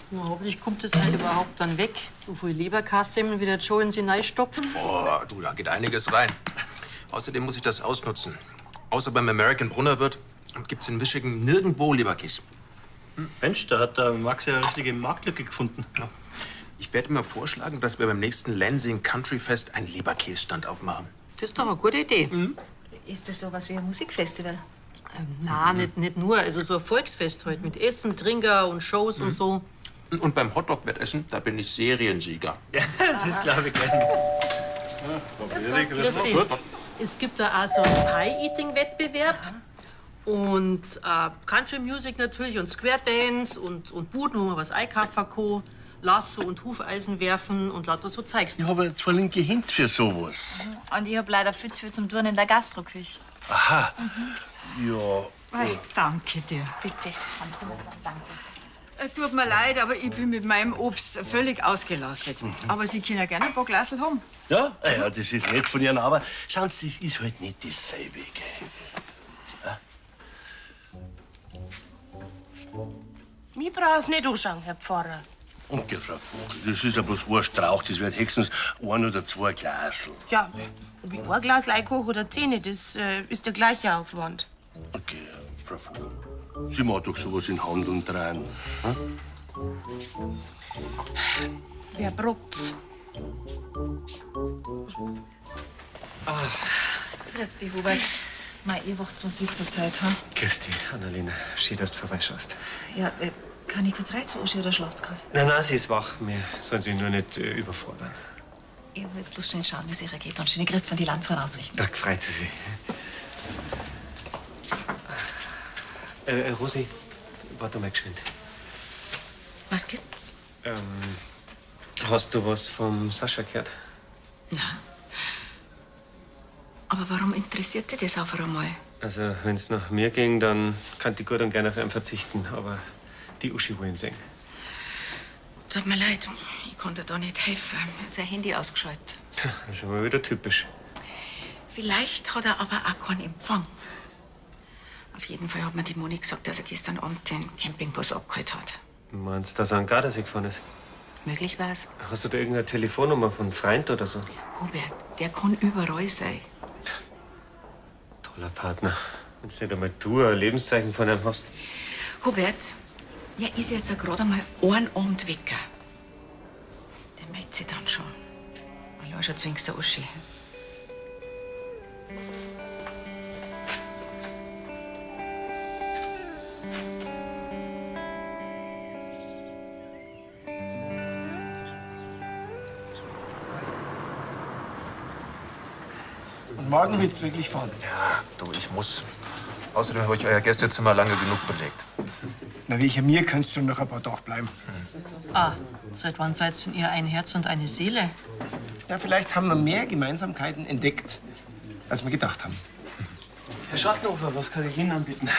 Na, hoffentlich kommt das halt überhaupt dann weg. So viel Leberkassemmeln, wie der Joe in sie reinstopft. Boah, du, da geht einiges rein. Außerdem muss ich das ausnutzen. Außer beim American Brunnerwirt gibt's in Michigan nirgendwo Leberkäse. Mensch, da hat der Max ja eine richtige Marktlücke gefunden. Ja. Ich werde mir vorschlagen, dass wir beim nächsten Lansing Country Fest einen Leberkäsestand aufmachen. Das ist doch eine gute Idee. Ist das sowas wie ein Musikfestival? Na, nicht nur. Also so ein Volksfest halt mit Essen, Trinker und Shows und so. Und beim Hotdog-Wettessen, da bin ich Seriensieger. Ja, das ist, glaube ich, gern. Grüß dich. Es gibt da auch so einen Pie-Eating-Wettbewerb. Und Country Music natürlich und Square Dance und Buden, wo man was einkaufen kann. Lasso und Hufeisen werfen und lauter so Zeugs. Ich habe ja zwei linke Hände für sowas. Und ich hab leider viel zu viel zum Tun in der Gastroküche. Aha. Ja. Ei, danke dir. Bitte. Danke. Tut mir leid, aber ich bin mit meinem Obst völlig ausgelastet. Aber Sie können ja gerne ein paar Glasel haben. Ja, ah ja, das ist nett von Ihnen, aber schauen Sie, das ist halt nicht dasselbe, gell? Mich brauchst nicht anschauen, Herr Pfarrer. Danke, Frau Vogel, das ist ja bloß ein Strauch, das wird höchstens ein oder zwei Glasel. Ja, ob ich ein Glas koche oder 10, das ist der gleiche Aufwand. Okay, Frau Vogel, Sie machen doch sowas in Hand und dran. Hm? Wer bruckt's? Grüß dich, Hubert. Mei, ihr wacht so Sitzezeit, ha? Grüß dich, Annalena. Schön, dass du vorbeischaust. Ja, kann ich kurz rein zu Uschi oder schlaft's grad? Nein, nein, sie ist wach. Wir sollen sie nur nicht überfordern. Ich wollte bloß schnell schauen, wie es ihr geht und schöne Grüße von die Landfrauen ausrichten. Da freut sie sich. Rosi, warte mal geschwind. Was gibt's? Hast du was vom Sascha gehört? Aber warum interessiert dich das auf einmal? Also, wenn's nach mir ging, dann kann ich gut und gerne auf ihn verzichten. Aber die Uschi will ihn sehen. Tut mir leid, ich konnte da nicht helfen. Er hat sein Handy ausgeschaltet. Das ist aber wieder typisch. Vielleicht hat er aber auch keinen Empfang. Auf jeden Fall hat mir die Moni gesagt, dass er gestern Abend den Campingbus abgeholt hat. Meinst du, dass er an Gardasee gefahren ist? Möglich war's. Hast du da irgendeine Telefonnummer von Freund oder so? Hubert, der kann überall sein. Toller Partner. Wenn's nicht einmal du ein Lebenszeichen von ihm hast. Hubert, der ist jetzt ja gerade einmal einen Abend weg. Der meldet sich dann schon. Allein schon zwingst der Uschi. Und morgen willst du wirklich fahren? Ja, du, ich muss. Außerdem habe ich euer Gästezimmer lange genug belegt. Na, wie ich mir könntest du schon noch ein paar Tage bleiben. Ah, seit wann seid denn ihr ein Herz und eine Seele? Ja, vielleicht haben wir mehr Gemeinsamkeiten entdeckt, als wir gedacht haben. Herr Schattenhofer, was kann ich Ihnen anbieten?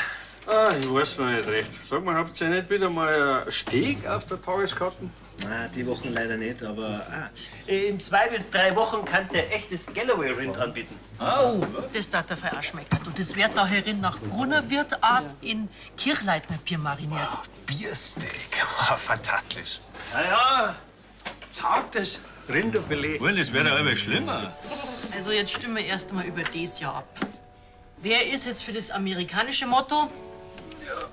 Ah, ich weiß noch nicht recht. Sag mal, habt ihr nicht wieder mal ein Steak auf der Tageskarte? Ah, die Wochen leider nicht, aber in 2 bis 3 Wochen kann der echtes Galloway-Rind anbieten. Oh, das darf der Fei auch schmecken. Und das wird da herin nach Brunnerwirt-Art in Kirchleitner Bier mariniert. Biersteak. Fantastisch. Ja, ja, zartes Rinderfilet. Well, das wäre ja immer schlimmer. Also jetzt stimmen wir erst einmal über das Jahr ab. Wer ist jetzt für das amerikanische Motto? Ja.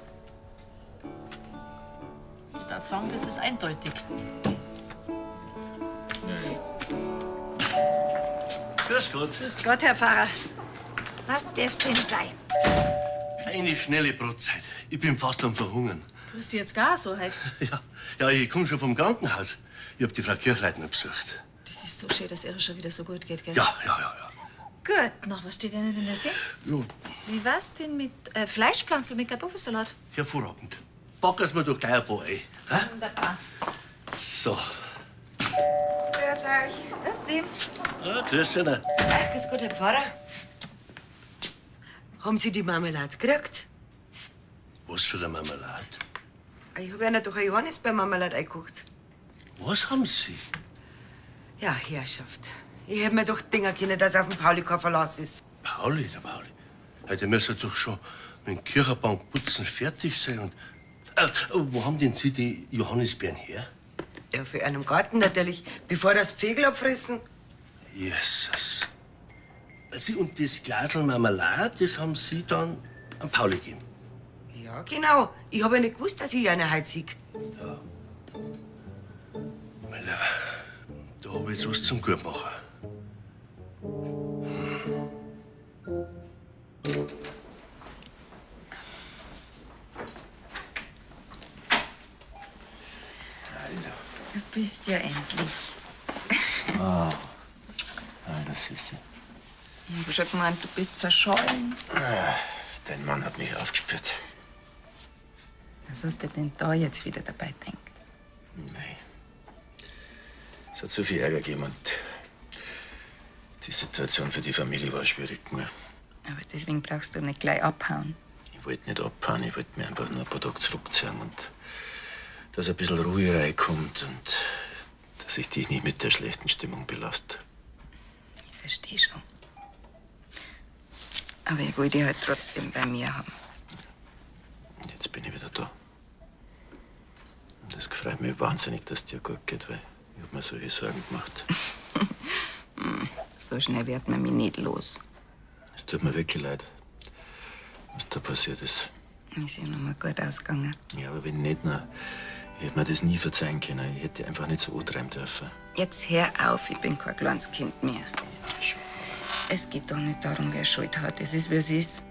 Ich würde sagen, das ist eindeutig. Grüß Gott. Grüß Gott, Herr Pfarrer. Was darf's denn sein? Eine schnelle Brotzeit. Ich bin fast am Verhungern. Grüß Sie jetzt gar so halt. Ja, ich komme schon vom Krankenhaus. Ich hab die Frau Kirchleitner besucht. Das ist so schön, dass ihr schon wieder so gut geht, gell? Ja, ja, ja. Gut, noch was steht denn in der See? Ja. Wie war's denn mit Fleischpflanze und mit Kartoffelsalat? Hervorragend. Packen Sie mir doch gleich ein paar ein. Hä? Wunderbar. So. Grüß euch. Grüß dich. Ah, grüß dich. Ach, grüß Gott, Herr Pfarrer. Haben Sie die Marmelade gekriegt? Was für eine Marmelade? Ich habe Ihnen doch eine Johannisbeermarmelade eingekocht. Was haben Sie? Ja, Herrschaft. Ich hätte mir doch denken können, dass auf dem Pauli kein Verlass ist. Pauli, der Pauli. Heute müsste doch schon mit dem Kirchenbank putzen fertig sein. Und, wo haben denn Sie die Johannisbeeren her? Ja, für einen Garten natürlich, bevor das Pfegel abfressen. Jesus. Sie und das Glasl Marmelade, das haben Sie dann an Pauli gegeben. Ja, genau. Ich habe ja nicht gewusst, dass ich eine heute sehe. Mein Lieber, da hab ich jetzt was zum Gutmachen. Du bist ja endlich. Ah, das ist sie. Ich habe schon gemeint, du bist verschollen. Ah, Dein Mann hat mich aufgespürt. Was hast du denn da jetzt wieder dabei gedacht? Nein. Es hat so viel Ärger gegeben und die Situation für die Familie war schwierig genug. Aber deswegen brauchst du nicht gleich abhauen. Ich wollte nicht abhauen, ich wollte mich einfach nur ein paar Tage zurückziehen und dass ein bisschen Ruhe reinkommt und dass ich dich nicht mit der schlechten Stimmung belaste. Ich verstehe schon. Aber ich will dich halt trotzdem bei mir haben. Und jetzt bin ich wieder da. Und es freut mich wahnsinnig, dass dir gut geht, weil ich hab mir solche Sorgen gemacht. So schnell wird man mich nicht los. Es tut mir wirklich leid, was da passiert ist. Ist ja noch mal gut ausgegangen. Ja, aber wenn nicht, na, ich hätte mir das nie verzeihen können. Ich hätte einfach nicht so antreiben dürfen. Jetzt hör auf, ich bin kein kleines Kind mehr. Es geht doch nicht darum, wer Schuld hat. Es ist, wie es ist.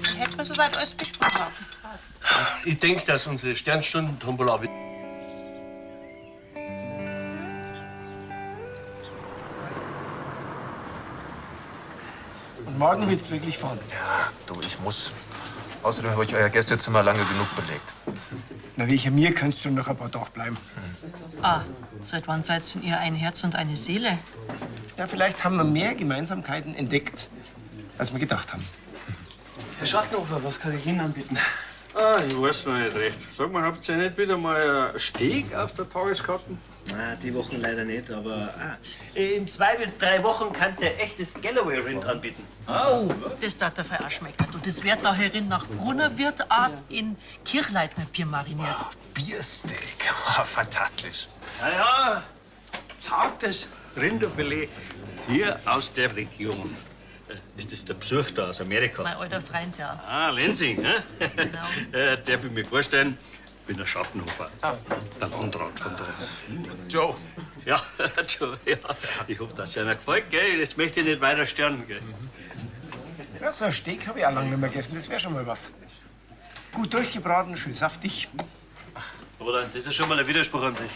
Dann hätten wir soweit alles besprochen. Ich denke, dass unsere Sternstunden-Tombola Und morgen willst du wirklich fahren? Ja, du, ich muss. Außerdem habe ich euer Gästezimmer lange genug belegt. Na, welcher mir könntest du noch ein paar Tage bleiben. Ah, seit wann seid denn ihr ein Herz und eine Seele? Ja, vielleicht haben wir mehr Gemeinsamkeiten entdeckt, als wir gedacht haben. Herr Schattenhofer, was kann ich Ihnen anbieten? Ah, ich weiß noch nicht recht. Sag mal, habt ihr nicht wieder mal ein Steak auf der Tageskarte? Ah, die Wochen leider nicht, aber in 2 bis 3 Wochen kann der echtes Galloway-Rind anbieten. Oh, das darf der Fall auch schmecken. Und das wird da herin nach Brunnerwirtart in Kirchleitner Bier mariniert. Biersteak. Fantastisch. Ja, ja, zartes Rinderfilet hier aus der Region. Ist das der Besuch da aus Amerika? Mein alter Freund, ja. Ah, Lensing, ne? Genau. Darf ich mich vorstellen? Ich bin der Schattenhofer, der Landrat von da. Joe. Ja, Joe, ja. Ich hoffe, dass es einer gefällt, gell? Jetzt möchte ich nicht weiter stören, gell? Ja, so ein Steak habe ich auch lange nicht mehr gegessen. Das wäre schon mal was. Gut durchgebraten, schön saftig. Roland, das ist schon mal ein Widerspruch an sich.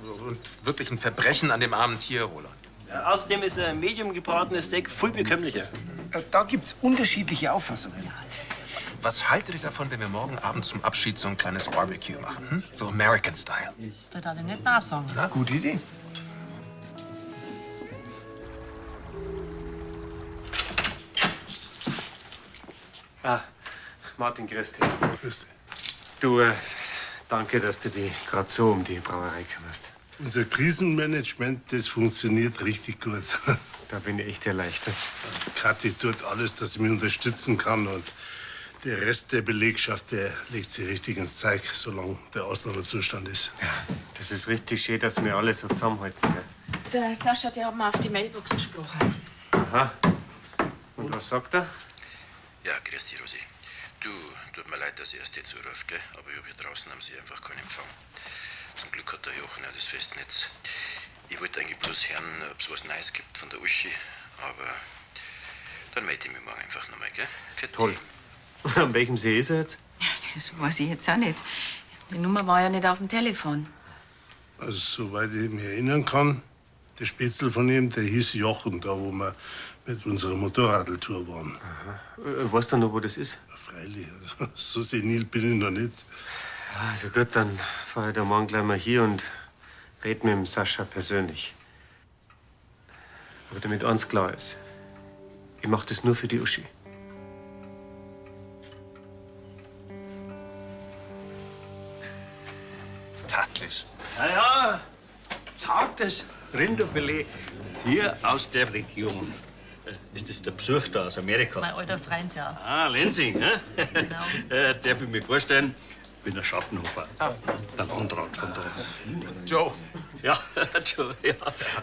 Und wirklich ein Verbrechen an dem armen Tier, Roland. Ja, außerdem ist ein medium gebratenes Steak viel bekömmlicher. Da gibt's unterschiedliche Auffassungen. Was haltet ihr davon, wenn wir morgen Abend zum Abschied so ein kleines Barbecue machen? Hm? So American Style. Da darf ich nicht nachsagen. Gute Idee. Ah, Martin, grüß dich. Grüß dich. Du, danke, dass du dich gerade so um die Brauerei kümmerst. Unser Krisenmanagement, das funktioniert richtig gut. Da bin ich echt erleichtert. Kathi tut alles, dass sie mich unterstützen kann. Und der Rest der Belegschaft, der legt sich richtig ins Zeug, solange der Ausnahmezustand ist. Das ist richtig schön, dass wir alle so zusammenhalten. Gell? Der Sascha, der hat mir auf die Mailbox gesprochen. Aha. Und was sagt er? Ja, grüß dich, Rosi. Du, tut mir leid, dass ich erst jetzt anrufe, gell? Aber ich hab hier draußen am See einfach keinen Empfang. Zum Glück hat der Jochen ja das Festnetz. Ich wollte eigentlich bloß hören, ob's was Neues gibt von der Uschi, aber dann melde ich mich morgen einfach nochmal, gell? Pfiat Toll. An welchem See ist er jetzt? Das weiß ich jetzt auch nicht. Die Nummer war ja nicht auf dem Telefon. Also, soweit ich mich erinnern kann, der Spitzel von ihm, der hieß Jochen, da wo wir mit unserer Motorradtour waren. Weißt du noch, wo das ist? Freilich, also, so senil bin ich noch nicht. Also gut, dann fahr ich da morgen gleich mal hier und red mit dem Sascha persönlich. Aber damit eins klar ist, ich mach das nur für die Uschi. Fantastisch. Ja, ja, zartes Rinderfilet hier aus der Region. Ist das der Besuch da aus Amerika? Mein alter Freund, ja. Ah, Lensing, ne? Genau. Darf ich mich vorstellen? Ich bin der Schattenhofer, der Landrat von da. Joe. Ja, Joe, ja.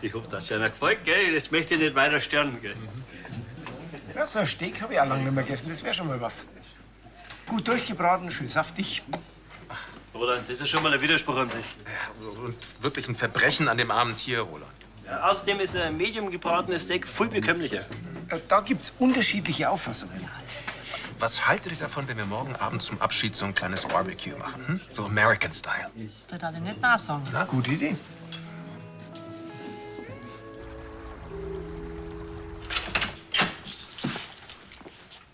Ich hoffe, dass es einer gefällt, gell? Jetzt möchte ich nicht weiter stören, gell? Ja, so ein Steak habe ich auch lange nicht mehr gegessen. Das wäre schon mal was. Gut durchgebraten, schön saftig. Roland, das ist schon mal ein Widerspruch an sich. Und wirklich ein Verbrechen an dem armen Tier, Roland. Ja, außerdem ist ein medium gebratenes Steak viel bekömmlicher. Da gibt's unterschiedliche Auffassungen. Was haltet ihr davon, wenn wir morgen Abend zum Abschied so ein kleines Barbecue machen? Hm? So American Style. Da darf ich nicht nachsagen. Gute Idee.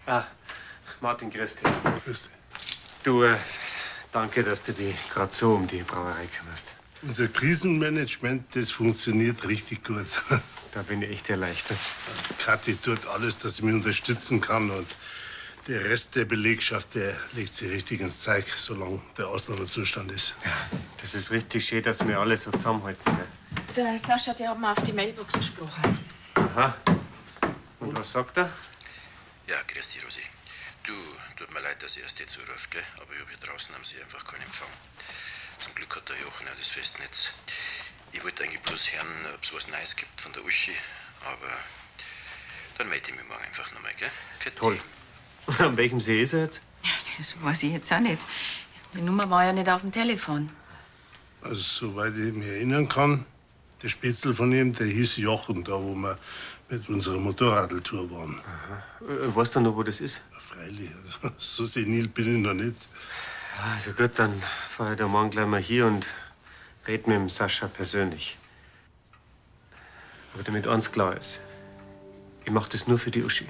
Ah, Martin, grüß dich. Grüß dich. Du, Danke, dass du dich gerade so um die Brauerei kümmerst. Unser Krisenmanagement, das funktioniert richtig gut. Da bin ich echt erleichtert. Kathi tut alles, dass sie mich unterstützen kann. Und der Rest der Belegschaft, der legt sich richtig ins Zeug, solange der Ausnahmezustand ist. Das ist richtig schön, dass wir alle so zusammenhalten. Gell? Der Sascha, der hat mir auf die Mailbox gesprochen. Aha. Und was sagt er? Ja, grüß dich, Rosi. Du, tut mir leid, dass ich erst jetzt anrufe, gell? Aber ich hab hier draußen am See einfach keinen Empfang. Zum Glück hat der Jochen auch das Festnetz. Ich wollte eigentlich bloß hören, ob's was Neues gibt von der Uschi, aber dann melde ich mich morgen einfach nochmal, gell? Pfiat Toll. Und an welchem See ist er jetzt? Das weiß ich jetzt auch nicht. Die Nummer war ja nicht auf dem Telefon. Also, soweit ich mich erinnern kann, der Spitzel von ihm, der hieß Jochen, da wo wir mit unserer Motorradtour waren. Weißt du noch, wo das ist? Freilich, also, so senil bin ich noch nicht. Also gut, dann fahr ich da morgen gleich mal hier und red mit dem Sascha persönlich. Aber damit eins klar ist, ich mach das nur für die Uschi.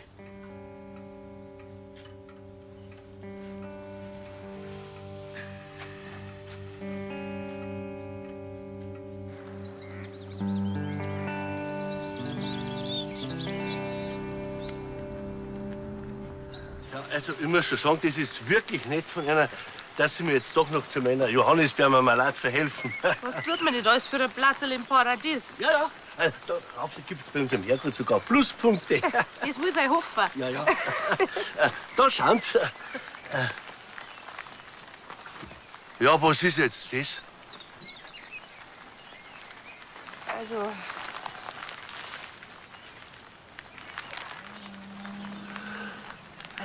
Ja, also ich muss schon sagen, das ist wirklich nett von einer, dass Sie mir jetzt doch noch zu meiner Johannisbeermarmelade verhelfen. Was tut man nicht alles für ein Platzl im Paradies? Ja, ja. Darauf gibt es bei unserem Herrgott sogar Pluspunkte. Das will ich hoffen. Ja, ja. Da schauen Sie. Ja, was ist jetzt das? Also.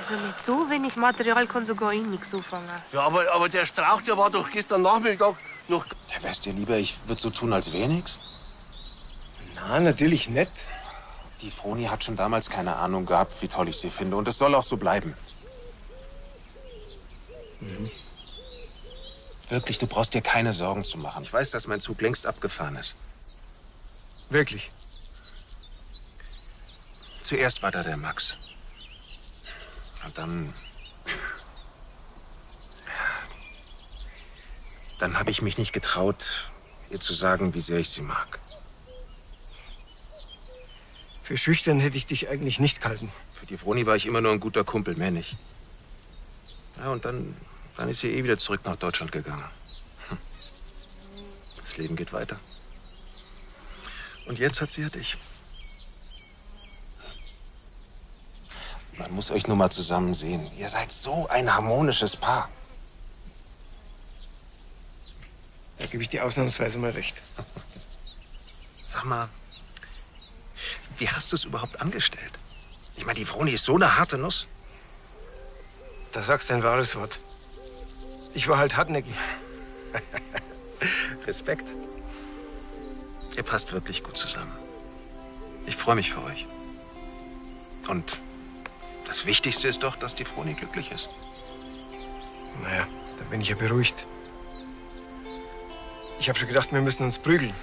Also mit so wenig Material kann sogar ich nichts anfangen. Ja, aber der Strauch, der war doch gestern Nachmittag noch. Ja, wär's dir lieber, ich würd so tun, als wär nix? Na, natürlich nicht. Die Froni hat schon damals keine Ahnung gehabt, wie toll ich sie finde. Und das soll auch so bleiben. Mhm. Wirklich, du brauchst dir keine Sorgen zu machen. Ich weiß, dass mein Zug längst abgefahren ist. Wirklich? Zuerst war da der Max. Und dann. Dann habe ich mich nicht getraut, ihr zu sagen, wie sehr ich sie mag. Für schüchtern hätte ich dich eigentlich nicht gehalten. Für die Vroni war ich immer nur ein guter Kumpel, mehr nicht. Ja, und dann ist sie eh wieder zurück nach Deutschland gegangen. Das Leben geht weiter. Und jetzt hat sie ja dich. Man muss euch nur mal zusammen sehen. Ihr seid so ein harmonisches Paar. Da gebe ich dir ausnahmsweise mal recht. Sag mal, wie hast du es überhaupt angestellt? Ich meine, die Vroni ist so eine harte Nuss. Da sagst du ein wahres Wort. Ich war halt hartnäckig. Respekt. Ihr passt wirklich gut zusammen. Ich freue mich für euch. Und das Wichtigste ist doch, dass die Froni glücklich ist. Naja, dann bin ich ja beruhigt. Ich habe schon gedacht, wir müssen uns prügeln.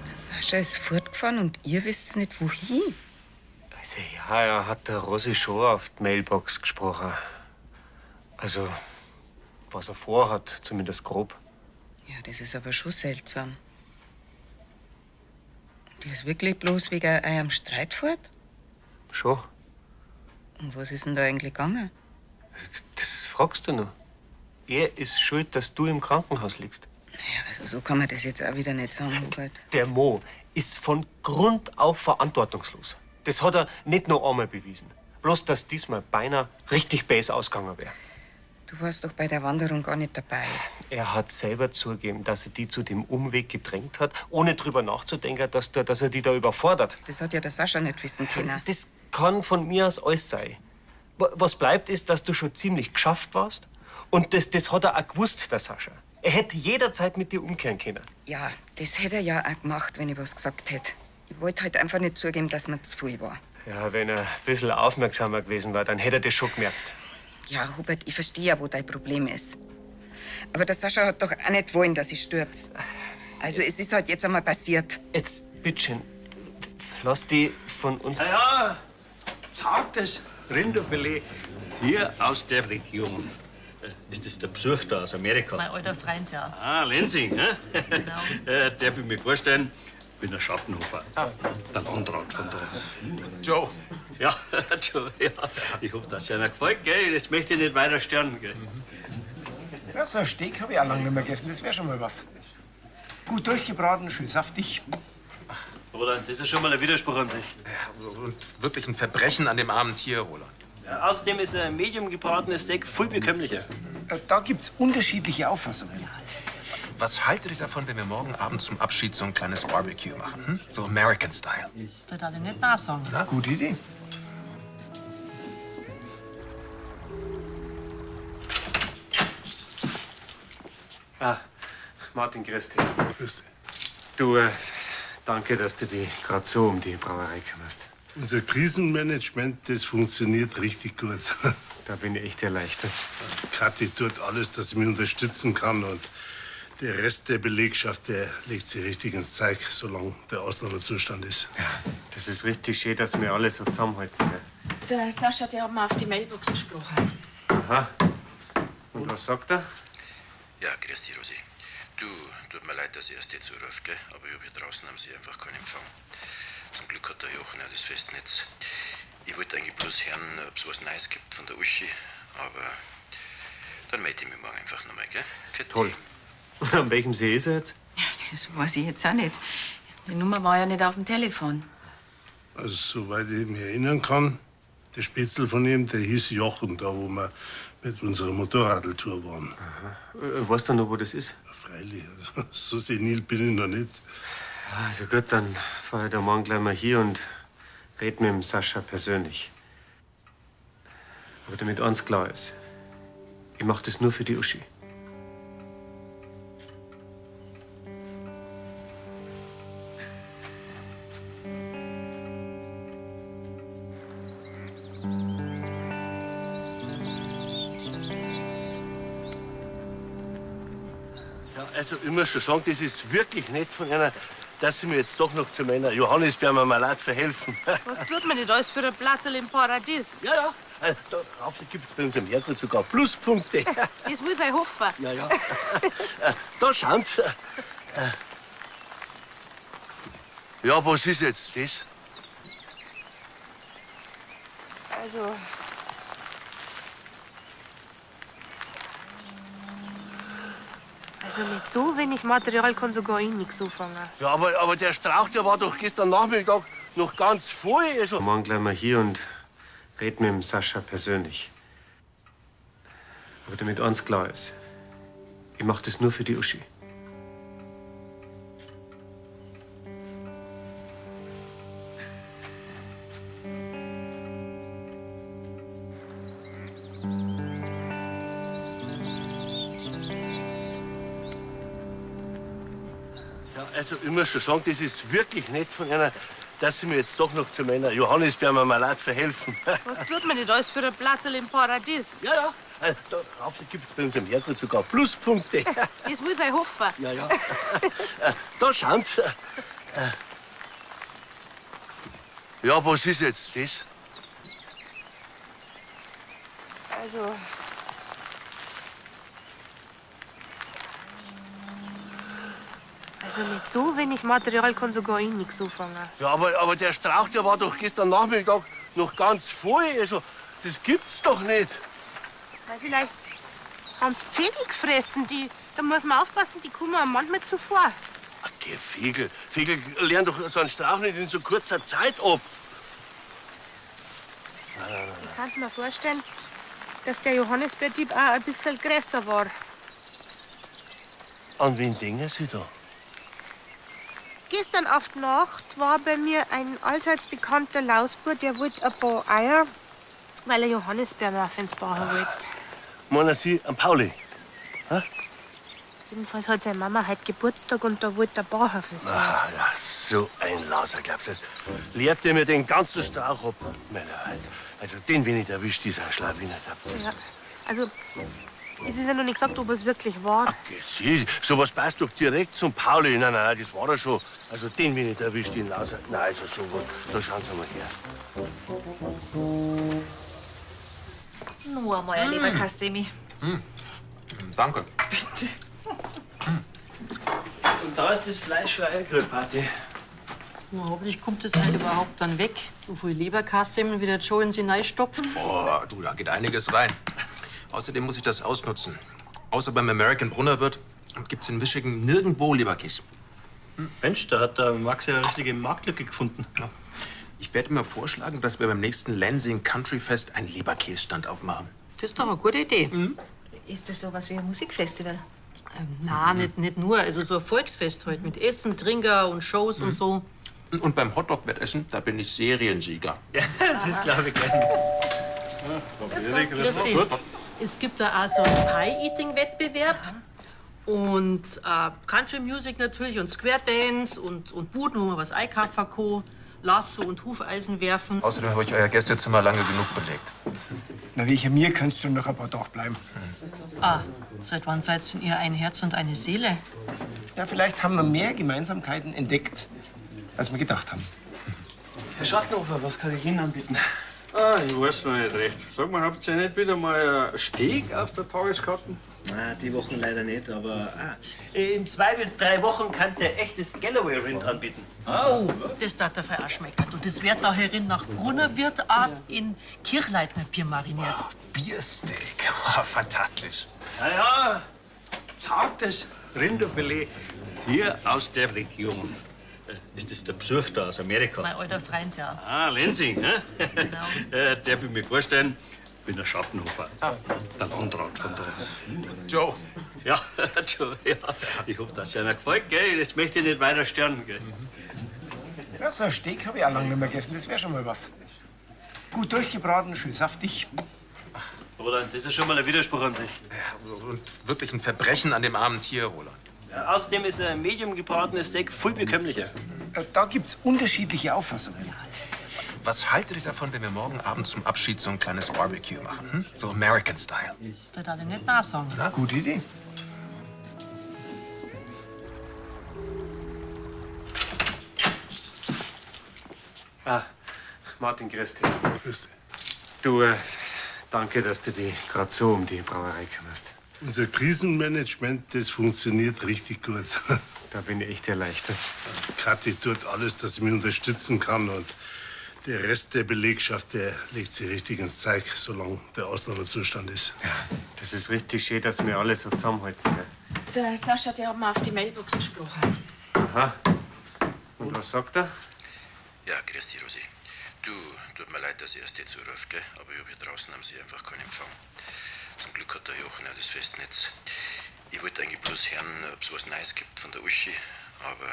Der Sascha ist fortgefahren und ihr wisst nicht, wohin. Also ja, er hat der Rosi schon auf die Mailbox gesprochen. Also, was er vorhat, zumindest grob. Ja, das ist aber schon seltsam. Und der ist wirklich bloß wegen eurem Streit fort? Schon. Und was ist denn da eigentlich gegangen? Das fragst du noch. Er ist schuld, dass du im Krankenhaus liegst. Naja, also so kann man das jetzt auch wieder nicht sagen, Hubert. Der Mo ist von Grund auf verantwortungslos. Das hat er nicht nur einmal bewiesen. Bloß, dass diesmal beinahe richtig bäs ausgegangen wäre. Du warst doch bei der Wanderung gar nicht dabei. Er hat selber zugegeben, dass er die zu dem Umweg gedrängt hat, ohne drüber nachzudenken, dass er die da überfordert. Das hat ja der Sascha nicht wissen können. Das kann von mir aus alles sein. Was bleibt, ist, dass du schon ziemlich geschafft warst. Und das hat er auch gewusst, der Sascha. Er hätte jederzeit mit dir umkehren können. Ja, das hätte er ja auch gemacht, wenn ich was gesagt hätte. Ich wollte halt einfach nicht zugeben, dass mir zu viel war. Ja, wenn er ein bisschen aufmerksamer gewesen war, dann hätte er das schon gemerkt. Ja, Hubert, ich verstehe ja, wo dein Problem ist. Aber der Sascha hat doch auch nicht wollen, dass ich stürz. Also, es ist halt jetzt einmal passiert. Jetzt, bitteschön, Lass die von uns. Ja, ja, zartes Rinderfilet hier aus der Region. Ist das der Besuch da aus Amerika? Mein alter Freund, ja. Ah, Lenzing, ne? Genau. Darf ich mich vorstellen? Bin der Schattenhofer, der Landrat von da. Joe. Ja, Joe, ja. Ich hoffe, dass es Ihnen gefällt, gell? Jetzt möchte ich nicht weiter stören, gell? Ja, so ein Steak habe ich auch lange nicht mehr gegessen. Das wäre schon mal was. Gut durchgebraten, schön saftig. Roland, das ist schon mal ein Widerspruch an sich. Und wirklich ein Verbrechen an dem armen Tier, Roland. Ja, außerdem ist ein medium gebratenes Steak viel bekömmlicher. Da gibt's unterschiedliche Auffassungen. Was haltet ihr davon, wenn wir morgen Abend zum Abschied so ein kleines Barbecue machen? Hm? So American Style. Da darf ich nicht nein sagen. Gute Idee. Ah, Martin, grüß dich. Grüß dich. Du, danke, dass du dich gerade so um die Brauerei kümmerst. Unser Krisenmanagement, das funktioniert richtig gut. Da bin ich echt erleichtert. Kathi tut alles, dass sie mich unterstützen kann. Und der Rest der Belegschaft, der legt sich richtig ins Zeug, solange der Ausnahmezustand ist. Das ist richtig schön, dass wir alle so zusammenhalten. Gell? Der Sascha, der hat mir auf die Mailbox gesprochen. Aha. Und was sagt er? Ja, grüß dich, Rosi. Du, tut mir leid, dass ich erst jetzt anrufe, gell? Aber ich hab hier draußen am See einfach keinen Empfang. Zum Glück hat der Jochen auch das Festnetz. Ich wollte eigentlich bloß hören, ob's was Neues gibt von der Uschi, aber dann melde ich mich morgen einfach nochmal, gell? Pfiat Toll. Und an welchem See ist er jetzt? Das weiß ich jetzt auch nicht. Die Nummer war ja nicht auf dem Telefon. Also, soweit ich mich erinnern kann, der Spitzel von ihm, der hieß Jochen, da wo wir mit unserer Motorradtour waren. Weißt du noch, wo das ist? Freilich, also, so senil bin ich noch nicht. Also gut, dann fahr ich da morgen gleich mal hier und red mit dem Sascha persönlich. Aber damit eins klar ist, ich mach das nur für die Uschi. Ja, also ich muss schon sagen, das ist wirklich nett von einer, dass Sie mir jetzt doch noch zu meiner Johannisbeermarmelade verhelfen. Was tut man nicht alles für ein Platzl im Paradies? Ja, ja. Darauf gibt es bei unserem Herrgott sogar Pluspunkte. Das will ich hoffen. Ja, ja. Da schauen Sie. Ja, was ist jetzt das? Also. Also mit so wenig Material kann sogar ich nichts anfangen. Ja, aber der Strauch, der war doch gestern Nachmittag noch ganz voll. Also Morgen gleich mal hier und red mit dem Sascha persönlich. Aber damit eins klar ist, ich mach das nur für die Uschi. Ja, also ich muss schon sagen, das ist wirklich nett von einer, dass Sie mir jetzt doch noch zu meiner Johannisbeermarmelade verhelfen. Was tut man nicht alles für ein Platzl im Paradies? Ja, ja. Darauf gibt es bei unserem Herrgott sogar Pluspunkte. Das will ich hoffen. Ja, ja. Da schauen Sie. Ja, was ist jetzt das? Also. Also mit so wenig Material kann sogar ich nichts anfangen. Ja, aber der Strauch, der war doch gestern Nachmittag noch ganz voll. Also, das gibt's doch nicht. Weil vielleicht haben's Vögel gefressen. Die, da muss man aufpassen, die kommen einem manchmal zuvor. Geh, Vögel. Vögel lernen doch so einen Strauch nicht in so kurzer Zeit ab. Nein, nein, nein. Ich kann mir vorstellen, dass der Johannisbeerdieb auch ein bisschen größer war. An wen denken Sie da? Gestern auf die Nacht war bei mir ein allseits bekannter Lausbub, der wollte ein paar Eier, weil er Johannisbeermuffins bauen wollte. Meinen Sie an Pauli? Jedenfalls hat seine Mama heute Geburtstag und da wollte er bauen für sie. Ah, ja, so ein Lauser, glaubst du das? Lehrt der mir den ganzen Strauch ab? Meine Leute, also den, wenn ich erwischt, dieser Schlawiner. Ja. Also, Es ist ja noch nicht gesagt, ob es wirklich war. Sie, sowas passt doch direkt zum Pauli. Nein, nein, das war er schon. Also den bin ich erwischt, den Lauser. Nein, also sowas. Da schauen Sie mal her. Nur einmal ein Leberkassemi. Danke. Und da ist das Fleisch für eine Grillparty. Na, hoffentlich kommt das halt überhaupt dann weg. So viel Leberkassemmeln, wie der Joe in sie reinstopft. Boah, du, da geht einiges rein. Außerdem muss ich das ausnutzen. Außer beim American Brunnerwirt gibt's in Michigan nirgendwo Leberkäse. Mensch, da hat der Max ja eine richtige Marktlücke gefunden. Ja. Ich werde mir vorschlagen, dass wir beim nächsten Lansing Country Fest einen Leberkäsestand aufmachen. Das ist doch eine gute Idee. Ist das sowas wie ein Musikfestival? Na, nicht nur. Also so ein Volksfest halt mit Essen, Trinker und Shows und so. Und beim Hotdog-Wettessen, da bin ich Seriensieger. Ja, das ist, glaube ich, gern. Grüß dich. Es gibt da auch so einen Pie-Eating-Wettbewerb. Und Country Music natürlich und Square Dance und Buden, wo man was einkaufen kann. Lasso und Hufeisen werfen. Außerdem habe ich euer Gästezimmer lange genug belegt. Na, welcher mir könntest du noch ein paar Tage bleiben. Ah, seit wann seid denn ihr ein Herz und eine Seele? Ja, vielleicht haben wir mehr Gemeinsamkeiten entdeckt, als wir gedacht haben. Herr Schattenhofer, was kann ich Ihnen anbieten? Ah, ich weiß noch nicht recht. Sag mal, habt ihr nicht wieder mal ein Steak auf der Tageskarte? Na, die Wochen leider nicht, aber in 2 bis 3 Wochen kann der echtes Galloway-Rind anbieten. Oh, das darf der Frei auch schmecken. Und das wird da herin nach Brunnerwirtart in Kirchleitner Bier mariniert. Biersteak, fantastisch. Ja, ja, zartes Rinderfilet hier aus der Region. Ist das der Besuch da aus Amerika? Mein alter Freund, ja. Ah, Lansing, ne? Genau. Darf ich mich vorstellen? Ich bin der Schattenhofer, der Landrat von da. Joe. Ja, Joe, ja. Ich hoffe, dass es einer gefällt, gell? Jetzt möchte ich nicht weiter stören, gell? Ja, so ein Steak habe ich auch lange nicht mehr gegessen. Das wäre schon mal was. Gut durchgebraten, schön saftig. Roland, das ist schon mal ein Widerspruch an sich. Und wirklich ein Verbrechen an dem armen Tier, Roland. Ja, außerdem ist ein medium gebratenes Steak viel bekömmlicher. Da gibt's unterschiedliche Auffassungen. Was haltet ihr davon, wenn wir morgen Abend zum Abschied so ein kleines Barbecue machen? Hm? So American Style. Da darf ich nicht nachsagen. Na? Gute Idee. Ah, Martin, grüß dich. Grüß dich. Du, danke, dass du dich gerade so um die Brauerei kümmerst. Unser Krisenmanagement, das funktioniert richtig gut. Da bin ich echt erleichtert. Kathi tut alles, dass sie mich unterstützen kann. Und der Rest der Belegschaft, der legt sich richtig ins Zeug, solange der Ausnahmezustand ist. Ja, das ist richtig schön, dass wir alle so zusammenhalten. Gell? Der Sascha, der hat mir auf die Mailbox gesprochen. Aha. Und was sagt er? Ja, grüß dich, Rosi. Du, tut mir leid, dass ich erst jetzt anrufe, gell? Aber ich hab hier draußen am See einfach keinen Empfang. Zum Glück hat der Jochen auch das Festnetz. Ich wollte eigentlich bloß hören, ob's was Neues gibt von der Uschi, aber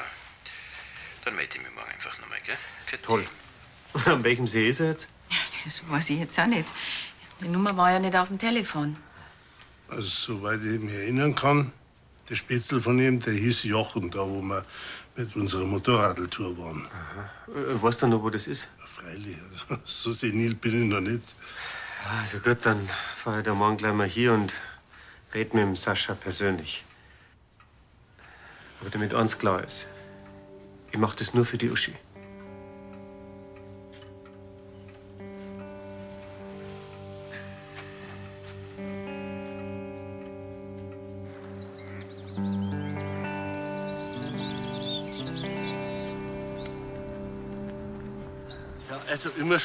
dann melde ich mich morgen einfach nochmal, gell? Für Toll. An welchem See ist er jetzt? Das weiß ich jetzt auch nicht. Die Nummer war ja nicht auf dem Telefon. Also, soweit ich mich erinnern kann, der Spitzel von ihm, der hieß Jochen, da wo wir mit unserer Motorradtour waren. Aha. Weißt du noch, wo das ist? Ja, freilich, also, so senil bin ich noch nicht. Also gut, dann fahr ich da morgen gleich mal hier und red mit dem Sascha persönlich. Aber damit eins klar ist, ich mach das nur für die Uschi. Ja, also immer